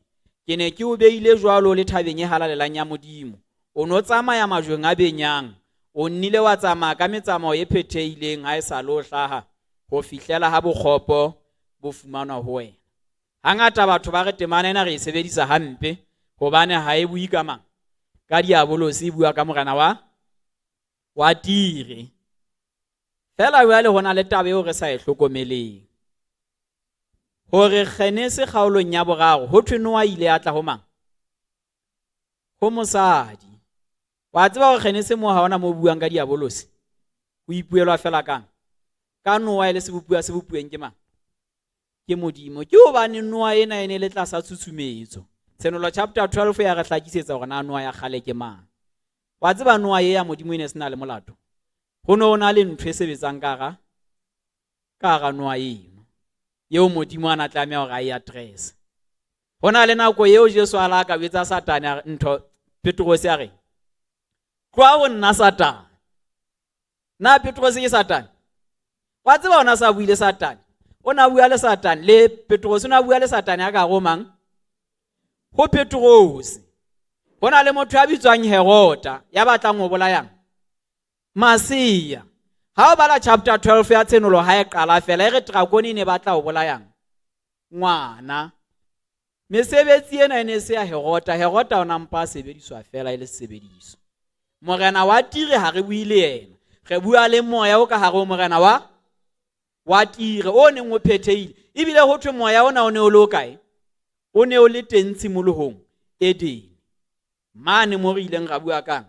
Ke ne ke o beile jwalo le thabeng e halalelang ya Modimo. O no tsamaya majweng a benyang, o nnile wa tsamaya ka metsamao e phethehileng ha e sa le o hlaha, ho fihlela ha bokgopo bo fumanwa ho wena. Hangata batho ba re temana ena re e sebedisa hampe, hobane ha e bue ka mang? Ka diabolosi, e bua ka morena wa Tire. Fela jwale ho na le taba eo re sa e hlokomeleng, hore Genese kgaolong ya boraro ho thwe Noa ile a tla ho mang? Ho mosadi. Wa tseba hore Genese moo ha hona moo buang ka diabolosi, ho ipuelwa fela kang? Ka Noa e le sebopuwa se bopuweng ke mang? Ke Modimo. Ke hobane Noa ena e ne le tlasa tshutshumetso. Tshenolo chapter 12 ya re hlakisetsa hore na Noa ya kgale ke mang. Wa tseba Noa e ya Modimo e ne se na le molato. Ho ne ho na le ntho e sebetsang ka hara Noa eno, eo Modimo a na tlameha hore a e address. Ho na le nako eo Jesu a la ka jwetsa Satane a re, ntho Petrose a re, tloha ho nna Satane. Na Petrose ke Satane? Wa tseba ona sa buile Satane. O na bua le Satane, le Petrose o na bua le Satane a ka ho mang? Ho Petrose. Ho na le motho ya bitswang Herota ya batlang ho bolayang Masia. Ha o bala chapter 12 ya Tshenolo ha e qala fela e re drakone e ne batla ho bolayang ngwana. Mesebetsi ena e ne se ya Herota. Herota o na mpa a sebediswa fela e le sebediso. Morena wa Tire ha re bue le yena, re bua le moya o ka hare ho morena wa Tire o neng o phethehile. Ebile ho thwe moya ona o ne o le o kae? O ne o le teng tshimolohong Edene. Mane mo re ileng ra bua kang?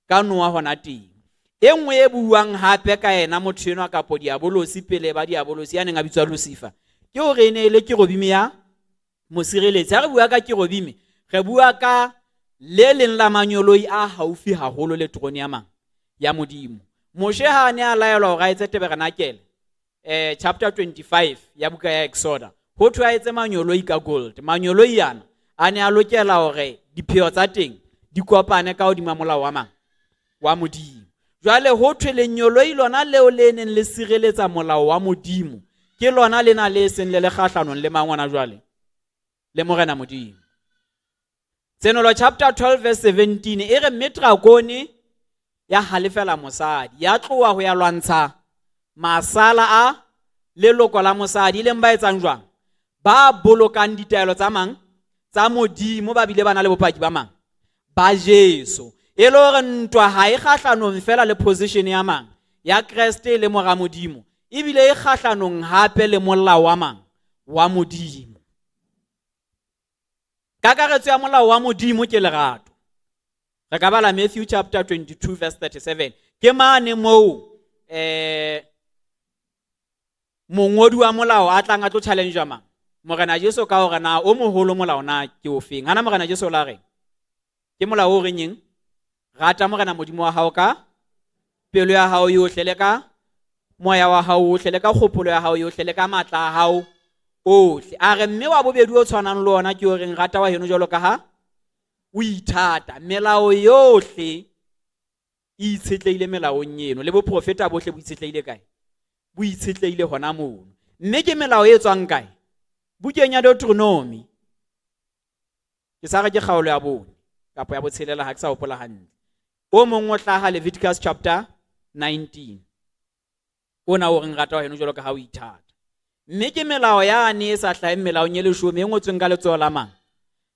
Ka Noa hona teng. E nngwe e buang hape ka yena motho enwa kapo diabolosi pele ba diabolosi ya neng a bitswa Lucifer, ke hore e ne e le kerubime ya mosireletsi. Ha re bua ka kerubime, re bua ka le leng la manyoloi a haufi haholo le terone ya mang? Ya Modimo. Moshe ha a ne a laelwa hore a etse tabernakele, chapter 25 ya buka ya Exoda, ho thwe a etse manyoloi ka gold. Manyoloi ana a ne a lokela hore dipheo tsa teng di kopane ka hodima molao wa mang? Wa Modimo. Jwale ho thwe lenyoloi lona leo le neng le sireletsa molao wa Modimo, ke lona lena le seng le le kgahlanong le mang hona jwale? Le Morena Modimo. Tshenolo chapter 12 verse 17 e re mme drakone ya halefela mosadi ya tloha ho ya lwantsha masala a leloko la mosadi e leng ba etsang jwang ba bolokang ditaelo tsa mang tsa Modimo ba bile ba na le bopaki ba mang ba Jesu. E le hore ntwa ha e kgahlanong fela le position ya mang ya Kreste le mora Modimo, ebile e kgahlanong hape le molao wa mang wa Modimo. Kakaretso ya molao wa Modimo ke lerato. Re ka bala Matthew chapter 22 verse 37. Ke mane moo mongodi wa molao a tlang a tlo challenge mang Morena Jesu ka hore na o moholo molao na ke ofeng. Hana Morena Jesu la reng? Ke molao o reng eng? Rata Morena Modimo wa hao ka pelo ya hao yohle le ka moya wa hao ohle le ka kgopolo ya hao yohle le ka matla a hao ohle. A re mme wa bobedi o tshwanang le ona ke o reng rata wa heno jwalo ka ha o ithata. Melao yohle e itshetlehile melaong eno le boprofeta bohle bo itshetlehile kae? Bo itshetlehile hona mono. Mme ke melao e tswang kae? Bukeng ya Deuteronomy. Ke sa re ke kgaolo ya 4 kapa ya 6 ha ke sa hopola hantle. O mong o hlaha Leviticus chapter 19. Ona o reng rata wa heno jwalo ka ha o ithata. Mme ke melao yane e sa hlaheng melaong e leshome e ngotsweng ka letsoho la mang?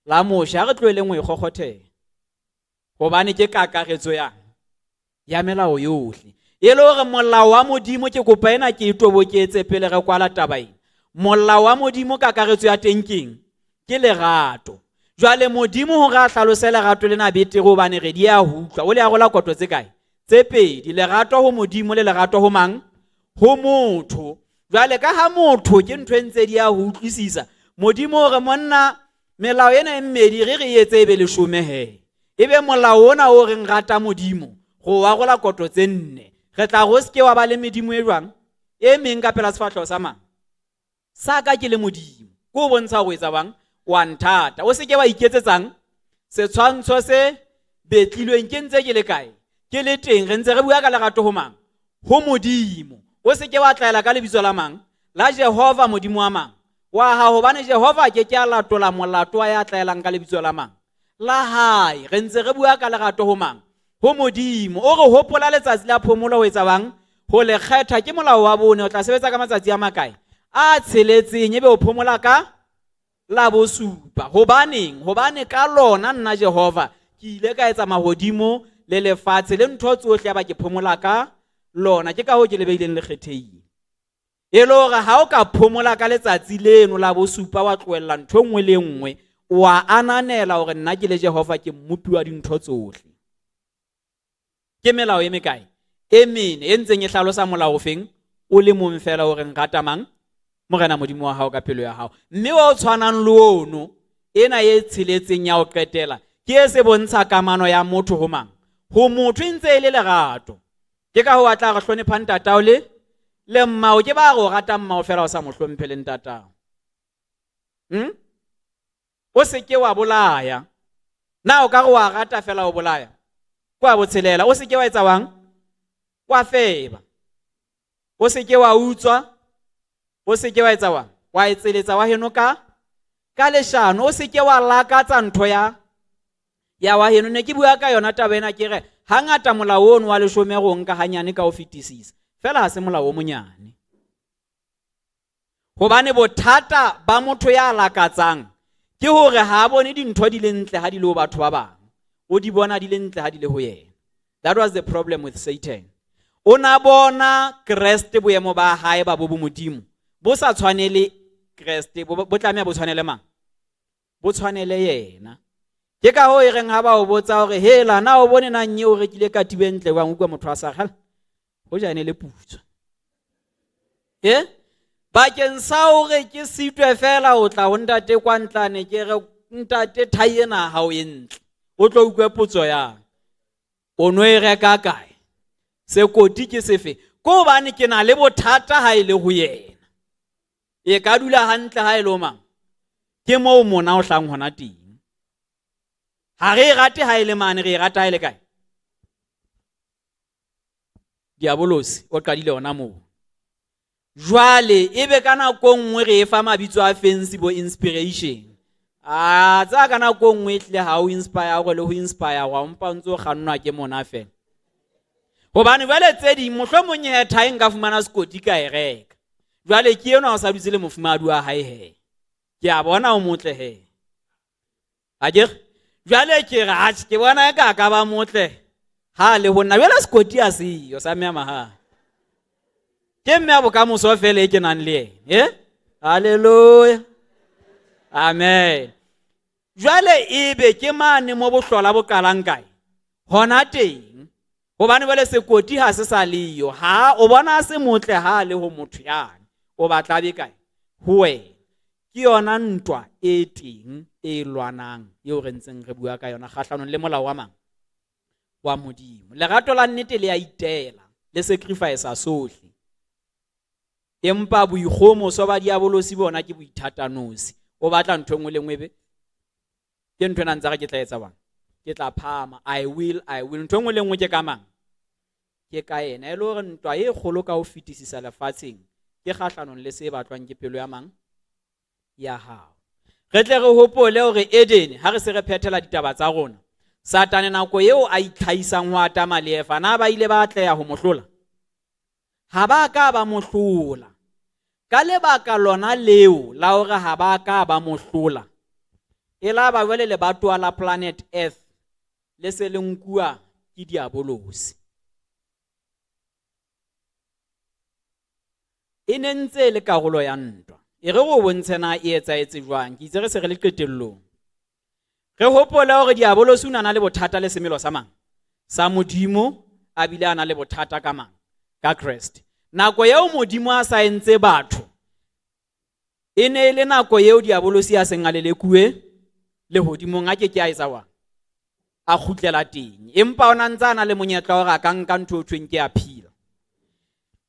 La Moshe. Ha re tloheleng ho e kgokgotheha. Hobane ke kakaretso ya melao yohle. E le hore molao wa Modimo ke kopa ena ke e toboketse pele re kwala taba ena. Molao wa Modimo kakaretso ya teng keng? Ke lerato. Jwale Modimo hore a hlalose lerato lena betere hobane re di a utlwa. O le arola koto tse kae? Tse pedi. Lerato ho Modimo le lerato ho mang? Ho motho. Jwale ka ha motho ke ntho e ntse di a ho utlwisisa, Modimo o re monna melao ena e mmedi re re etse e be leshome he. Ebe molao ona o reng rata Modimo go arola koto tse nne. Re tla go seke wa ba le medimo e jwang? E meng ka pela sefahleho sa mang? Sa ka ke le Modimo. Ke o bontsha ho etsa bang? Wa nthata. O seke wa iketsetsang setshwantsho se betlilweng ke ntse ke le kae? Ke le teng. Re ntse re bua ka lerato ho mang? Ho Modimo. O seke wa tlaela ka lebitso la mang? La Jehova Modimo wa mang? Wa hao, hobane Jehova ke ke a latola molato wa ya tlaelang ka lebitso la mang? La hae. Re ntse re bua ka lerato ho mang? Ho Modimo. O re hopola letsatsi la phomolo ho etsa bang? Ho le kgetha. Ke molao wa bone. O tla sebetsa ka matsatsi a makae? A tsheletseng. Ebe o phomola ka la bosupa. Hobaneng? Hobane ka lona nna Jehova ke ile ka etsa mahodimo le lefatshe le ntho tsohle ya ba ke phomola ka lona. Ke ka hoo ke le beileng le kgethehile. E le hore ha o ka phomola ka letsatsi leno la bosupa wa tlohella ntho e nngwe le nngwe, wa ananela hore nna ke le Jehova ke mmopi wa dintho tsohle. Ke melao e mekae? E mene e ntseng e hlalosa molao ofeng? O le mong fela o reng rata mang? Morena Modimo wa hao ka pelo ya hao. Mme wa o tshwanang le ono, ena e tsheletseng ya ho qetela, ke e se bontsha kamano ya motho ho mang? Ho motho e ntse e le lerato. Ke ka ho a tla re hlonepha ntatao le mmao. Ke ba re o rata mmao fela o sa mo hlomphe le ntatao. O se ke wa bolaya. Na o ka re wa rata fela o bolaya? Kwa botshelela. O se ke wa etsa wang? Wa feba. O se ke wa utswa. O se ke wa etsa wang? Wa etseletsa wa heno ka leshano. O se ke wa lakatsa ntho ya wa heno. Ne ke bua ka yona taba ena ke re hangata molao ono wa leshome go nka hanyane ka ho fetisisa. Fela ha se molao o monyane. Hobane bothata ba motho ya lakatsang ke hore ha a bone dintho di le ntle ha di le ho batho ba bang. O di bona di le ntle ha di le ho yena. That was the problem with Satan. O na bona Kreste boemo ba hae ba bo Modimo bo sa tshwanele Kreste, bo tlameha bo tshwanele mang? Bo tshwanele yena. Ke ka hoo e reng ha ba o botsa hore hela na o bone na nye o rekile katiba ntle wa utlwa motho a sa kgala ho ja ne le putswa. Bakeng sa hore ke sitwe fela o tla ho ntate kwa ntlane ke re ntate thai ena ha o e ntle. O tlo utlwe potso yang? O no e reka kae? Sekoti ke sefe? Ke hobane ke na le bothata ha e le ho yena. E ka dula hantle ha e le ho mang? Ke moo mona o hlang hona teng. Ha re e rate ha e le mane, re e rata ha e le kae? Diabolosi o qadile hona moo. Jwale ebe ka nako nngwe re e fa mabitso a fancy bo inspiration. A tsaya ka nako e nngwe ehlile ha o inspire hore le ho inspire wa mpa o ntse o kgannwa ke mona fela. Hobane jwale tse ding mohlomong he thae nka fumana sekoti ka e reka. Jwale ke enwa o sa dutse le mofumahadi wa hae he. Ke a bona o motle he. Akere? Jwale ke re atjhe ke bona eka ka ba motle ha le ho nna. Jwale sekoti ha seyo sa mme ya mahae. Ke mme ya bokamoso fela e ke nang le yena. Eh? Hallelujah. Amen. Jwale ebe ke mane mo bohlola bo qalang kae? Hona teng. Hobane jwale sekoti ha se sa leyo. Ha o bona se motle ha le ho motho yane. O batla be kae? Ho wena. Ke yona ntwa e teng e lwanang eo re ntseng re bua ka yona kgahlanong le molao wa mang? Wa Modimo. Lerato la nnete le a itela, le sacrifice sohle. Empa boikgomoso ba diabolosi bona ke boithatanosi. O batla ntho e nngwe le nngwe be ke ntho ena ntse re ke tla etsa bang? Ke tla phahama. I will, I will. Ntho e nngwe le nngwe ke ka mang? Ke ka yena. E le hore ntwa e kgolo ka ho fetisisa lefatsheng ke kgahlanong le se batlwang ke pelo ya mang? Ya hao. Re tle re hopole hore Eden ha re se re phethela ditaba tsa rona, Satane nako eo a itlhahisang ho Adama le Eva, na ba ile ba atleha ho mo hlola? Ha ba ka ba mo hlola. Ka lebaka lona leo la hore ha ba ka ba mo hlola, e la ba jwale lebatowa la planet Earth le se le nkuwa ke diabolosi. E ne ntse e le karolo ya ntwa. E re go bontshe na e etsahetse jwang. Ke itse re se re le qetellong. Re hopole hore diabolosi o na le bothata le semelo sa mang? Sa Modimo, a bile a na le bothata ka mang? Ka Kreste. Nako eo Modimo a sa entse batho, e ne e le nako eo diabolosi a seng a lelekuwe lehodimong, a ke ke a etsa wa? A kgutlela teng. Empa o na ntse a na le monyetla hore a ka nka ntho e thweng ke a phela.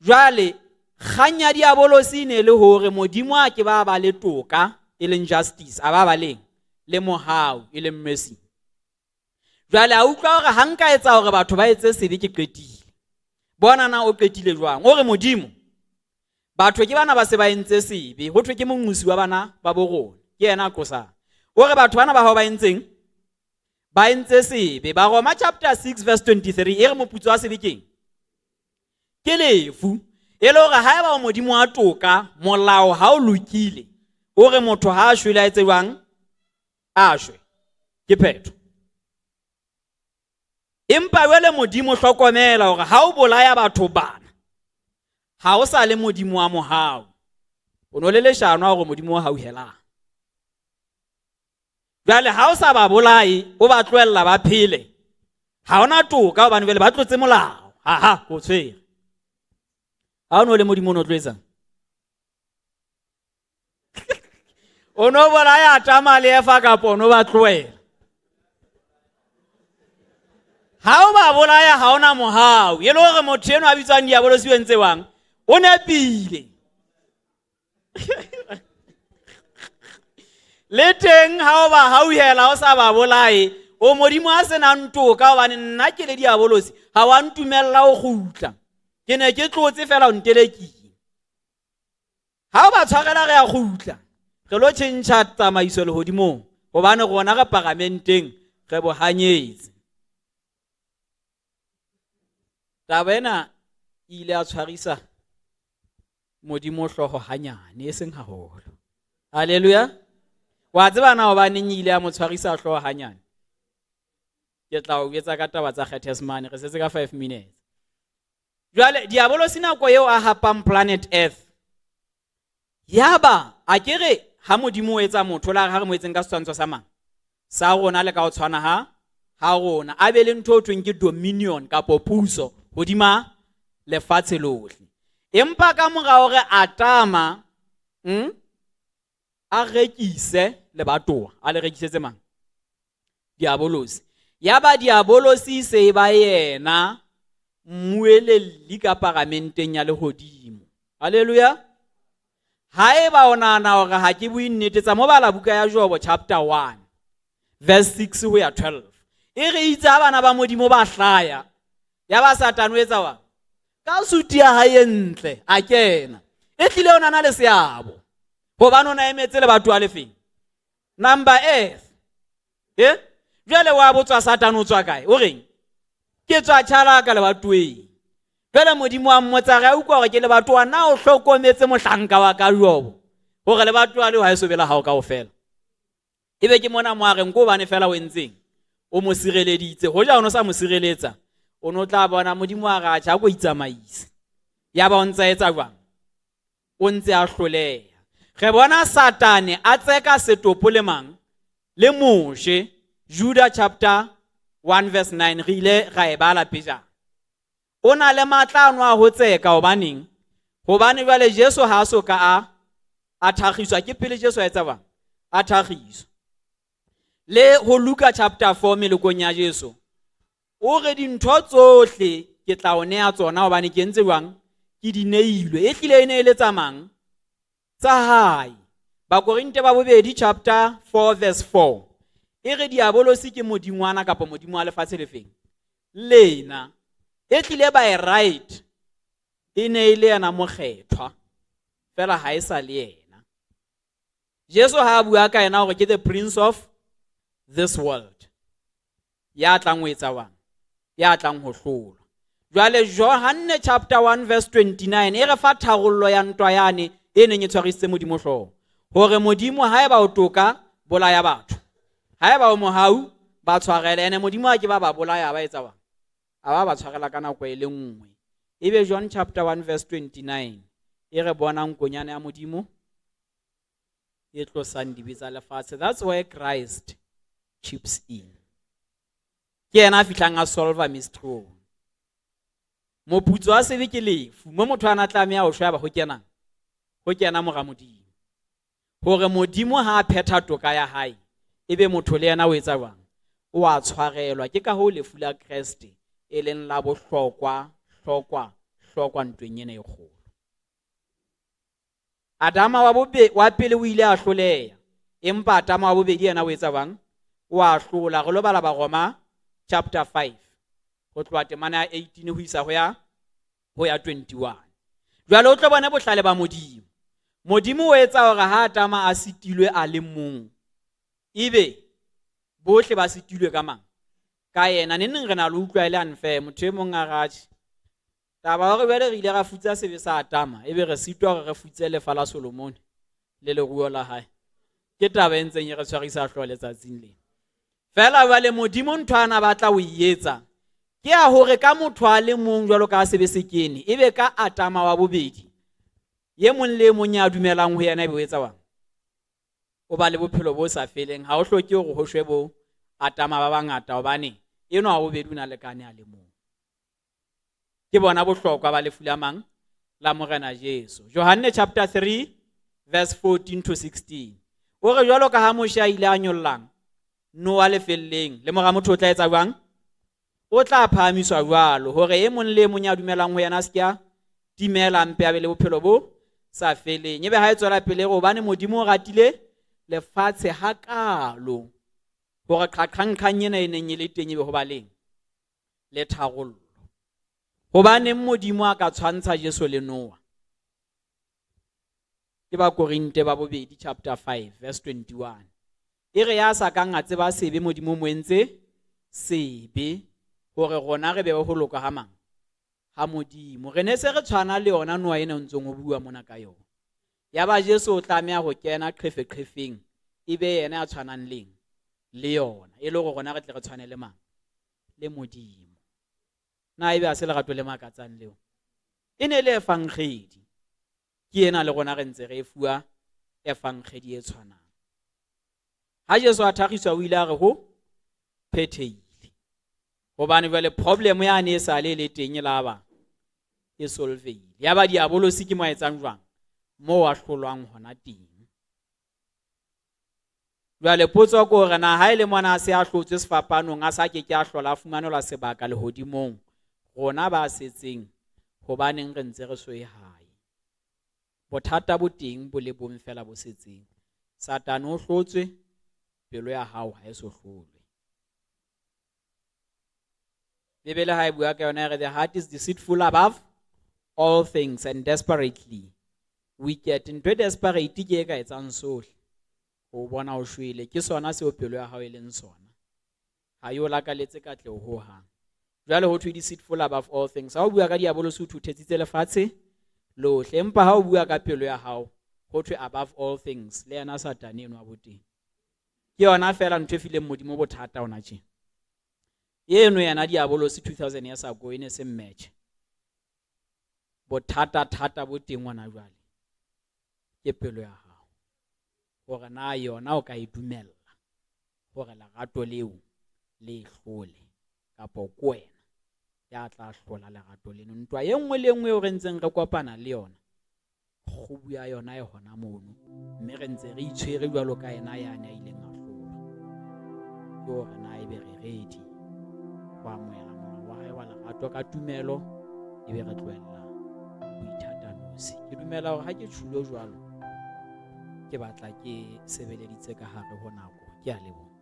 Jwale kgang ya diabolosi e ne le hore Modimo a ke ba ba le toka, e leng justice, a ba ba leng le mohau, e leng mercy. Jwale a utlwa hore ha nka etsa hore batho ba etse sebe ke qetile. Bona na o qetile jwang? O re Modimo, batho ke bana ba se ba entse sebe, ho thwe ke monqosi wa bana ba bo rona, ke yena a qosang. O re batho bana ba hao ba entseng? Ba entse sebe. Baroma chapter 6 verse 23 e re moputso wa sebe keng? Ke lefu. E le hore haeba o Modimo wa toka, molao ha o lokile, o re motho ha a shwele a etse jwang? A shwe. Ke phetho. Empa jwale Modimo hlokomela hore ha o bolaya batho bana, ha o sa le Modimo wa mohau. O no le leshano hore Modimo o hauhelang. Jwale ha o sa ba bolaye, o ba tlohella ba phele, ha ona toka hobane jwale ba tlotse molao. Ha o tshwere. Ha o no le Modimo o no tlo etsang? O no bolaya Adama le Eva kapa o no ba tlohela? Ha o ba bolaya ha ona mohau. E le hore motho enwa a bitswang diabolosi o entse jwang? O nepile. Le teng ha o ba hauhela o sa ba bolaye, o Modimo a senang toka hobane nna ke le diabolosi ha wa ntumella ho kgutla. Ke ne ke tlotse fela o ntelekile. Ha o ba tshwarela re a kgutla. Re lo tjhentjha tsamaiso lehodimong hobane rona re paramenteng re bohanyetse. Taba ena e ile ya tshwarisa Modimo hlooho hanyane, e seng haholo. Hallelujah. Wa tseba na hobaneng e ile ya mo tshwarisa hlooho hanyane? Ke tla o jwetsa ka taba tsa Gethsemane, re setse ka 5 minutes. Jwale diabolosi nako eo a hapang planet Earth, yaba a ke re ha Modimo o etsa motho la ha re mo etseng ka setshwantsho sa mang? Sa rona le ka ho tshwana ha rona, a be le ntho e thweng ke dominion kapo puso hodima lefatshe lohle. Empa ka mora hore Adama a rekise lebatowa, a le rekisetse mang? Diabolosi. Yaba diabolosi se ba yena mmuelelli ka paramenteng ya lehodimo. Hallelujah. Haeba o nahana hore ha ke bue nnete, tsa mo bala buka ya Jobo chapter 1 verse 6 ho ya 12. E re itse ha bana ba Modimo ba hlaya, ya ba Satane o etsa wa? Ka suti ya hae e ntle a kena. E tlile o nana le seabo. Hobane o na emetse lebatowa le feng? Number earth. E? Jwale wa botswa Satane o tswa kae? O reng? Ke tswa Tjhalaka lebatoweng. Jwale Modimo wa mmotsa re a utlwa hore ke lebatowa, na o hlokometse mohlanka wa ka Jobo? Hore lebatowa leo ha e so be la hao kaofela. Ebe ke mona mo a reng ko hobane fela o entseng? O mo sireleditse. Hoja o no sa mo sireletsa, o no tla bona Modimo a re atjha a ko itsamaise. Yaba o ntse a etsa jwang? O ntse a hloleha. Re bona Satane a tseka setopo le mang? Le Moshe. Judah chapter 1 verse 9 re ile ra e bala pejana. O na le matla ano a ho tseka hobaneng? Hobane jwale Jesu ha a so ka a thakgiswa, ke pele Jesu a etsa bang? A thakgiswa. Le ho Luka chapter 4 melokong ya Jesu, o re dintho tsohle ke tla o neha tsona hobane ke entse jwang? Ke di neilwe. E hlile e ne e le tsa mang? Tsa hae. Bakorinte ba bobedi chapter 4 verse 4. E re diabolosi ke modingwana kapa modimo wa lefatshe lefeng? Lena. E tlile by right. E ne e le yena mokgethwa. Fela ha e sa le yena. Jesu ha a bua ka yena hore ke the prince of this world. Ya tlang ho etsa wang? Ya tlang ho hlola. Jwale Johanne chapter 1 verse 29 e re fa tharollo ya ntwa yane e neng e tshwarisitse Modimo hlooho. Hore Modimo haeba o toka bolaya batho. Haeba o mohau ba tshwarele, ene Modimo ha ke ba ba bolaya ba etsa wang? A ba ba tshwarela ka nako e le nngwe. Ebe John chapter 1 verse 29 e re bonang konyana ya Modimo e tlosang dibe tsa lefatshe. That's where Christ chips in. Ke yena a fihlang a solve mystery. Moputso wa sebe ke lefu. Mo motho ana tlameha ho shwa ba ho kena. Ho kena mora Modimo. Hore Modimo ha a phetha toka ya hae, ebe motho le yena o etsa jwang? O a tshwarelwa. Ke ka hoo lefu la Kreste e leng la bohlokwa, hlokwa, hlokwa ntweng ena e kgolo. Adama wa pele o ile a hloleha, empa Adama wa bobedi yena o etsa jwang? O a hlola. Re lo bala Baroma chapter 5 ho tloha temana ya 18 ho isa ho ya 21. Jwale o tlo bone bohlale ba Modimo. Modimo o etsa hore ha Adama a sitilwe a le mong, ebe bohle ba sitilwe ka mang? Ka yena. Neneng re na le utlwa e le unfair, motho e mong a ratjhe. Taba hore jwale re ile ra futsa sebe sa Adama, ebe re sitwa hore re futse lefa la Solomone le leruo la hae. Ke taba e ntseng e re tshwarisa hlooho letsatsing lena. Fela jwale Modimo ntho ana batla ho e etsa ke ya hore ka motho a le mong jwalo ka sebe se kene, ebe ka Adama wa bobedi, ye mong le mong ya dumelang ho yena ebe o etsa wang? O ba le bophelo bo sa feleng. Ha o hloke hore ho shwe bo Adama ba bangata hobane enwa wa bobedi o na lekane a le mong. Ke bona bohlokwa ba lefu la mang? La Morena Jesu. Johanne chapter 3 verse 14 to 16. O re jwalo ka ha Moshe a ile a nyollang Noa lefelleng, le mora motho o tla etsa jwang? O tla phahamiswa jwalo hore e mong le e mong ya dumelang ho yena a se ke a timela, mpe a be le bophelo bo sa feleng. Ebe ha e tswela pele hobane Modimo o ratile lefatshe hakalo hore qhaqhangqhang ena e neng e le teng ebe ho ba leng le tharollo. Hobaneng Modimo a ka tshwantsha Jesu le Noa? Ke Bakorinte ba bobedi chapter 5 verse 21. E re ya sa kang a tseba sebe Modimo mo entse sebe hore rona re be ho loka ha mang? Ha Modimo. Re ne se re tshwana le yona Noa ena o ntsong o bua mona ka yona. Yaba Jesu o tlameha ho kena qhefeqhefeng ebe yena ya tshwanang leng le yona, e le hore rona re tle re tshwane le mang? Le Modimo. Na ebe ha se lerato le makatsang leo? E ne le evangedi. Ke ena le rona re ntse re fuwa evangedi e tshwanang. Ha Jesu a thakgiswa o ile a re ho phethehile. Hobane jwale problem ya ne e sa le le teng e la ba e solveile. Ya ba diabolosi ke mo etsang jwang? Mo a hlolwang hona teng. Jwale potso ke hore na ha e le mona a se a hlotswe sefapanong, a sa ke ke a hlola a fumanelwa sebaka lehodimong, rona ba setseng hobaneng re ntse re soe hae? Bothata bo teng bo le bong fela bo setseng. Satane o hlotswe, pelo ya hao ha e so hlolwe. Bibele ha e bua ka yona e re the heart is deceitful above all things and desperately wicked. Ntho e desperate ke e ka etsang sohle. Ho o bona o shwele. Ke sona seo pelo ya hao e leng sona. Ha e o lakaletse katleho ho hang. Jwale ho thwe deceitful above all things. Ha o bua ka diabolosi o thuthetsitse lefatshe lohle. Empa ha o bua ka pelo ya hao, ho thwe above all things. Le yena Satane enwa bo teng. Ke yona feela ntho e fileng Modimo bothata hona tje. Eno yena diabolosi 2000 years ago e ne se mmetjhe. Bothata thata bo teng hona jwale. Ke pelo ya hao. Hore na yona o ka e dumella hore lerato leo le e hlole kapa ke wena ya tla hlola lerato leno. Ntwa e nngwe le e nngwe eo re ntseng re kopana le yona, kgubu ya yona e hona mono, mme re ntse re itshwere jwalo ka yena yane a ileng a hlolwa. Ke hore na ebe re ready ho amohela molao wa hae wa lerato ka tumelo, ebe re tlohella ho ithata nosi. Ke dumela hore ha ke tjhulo jwalo, ke batla ke sebeleditse ka hare ho nako. Ke a leboha.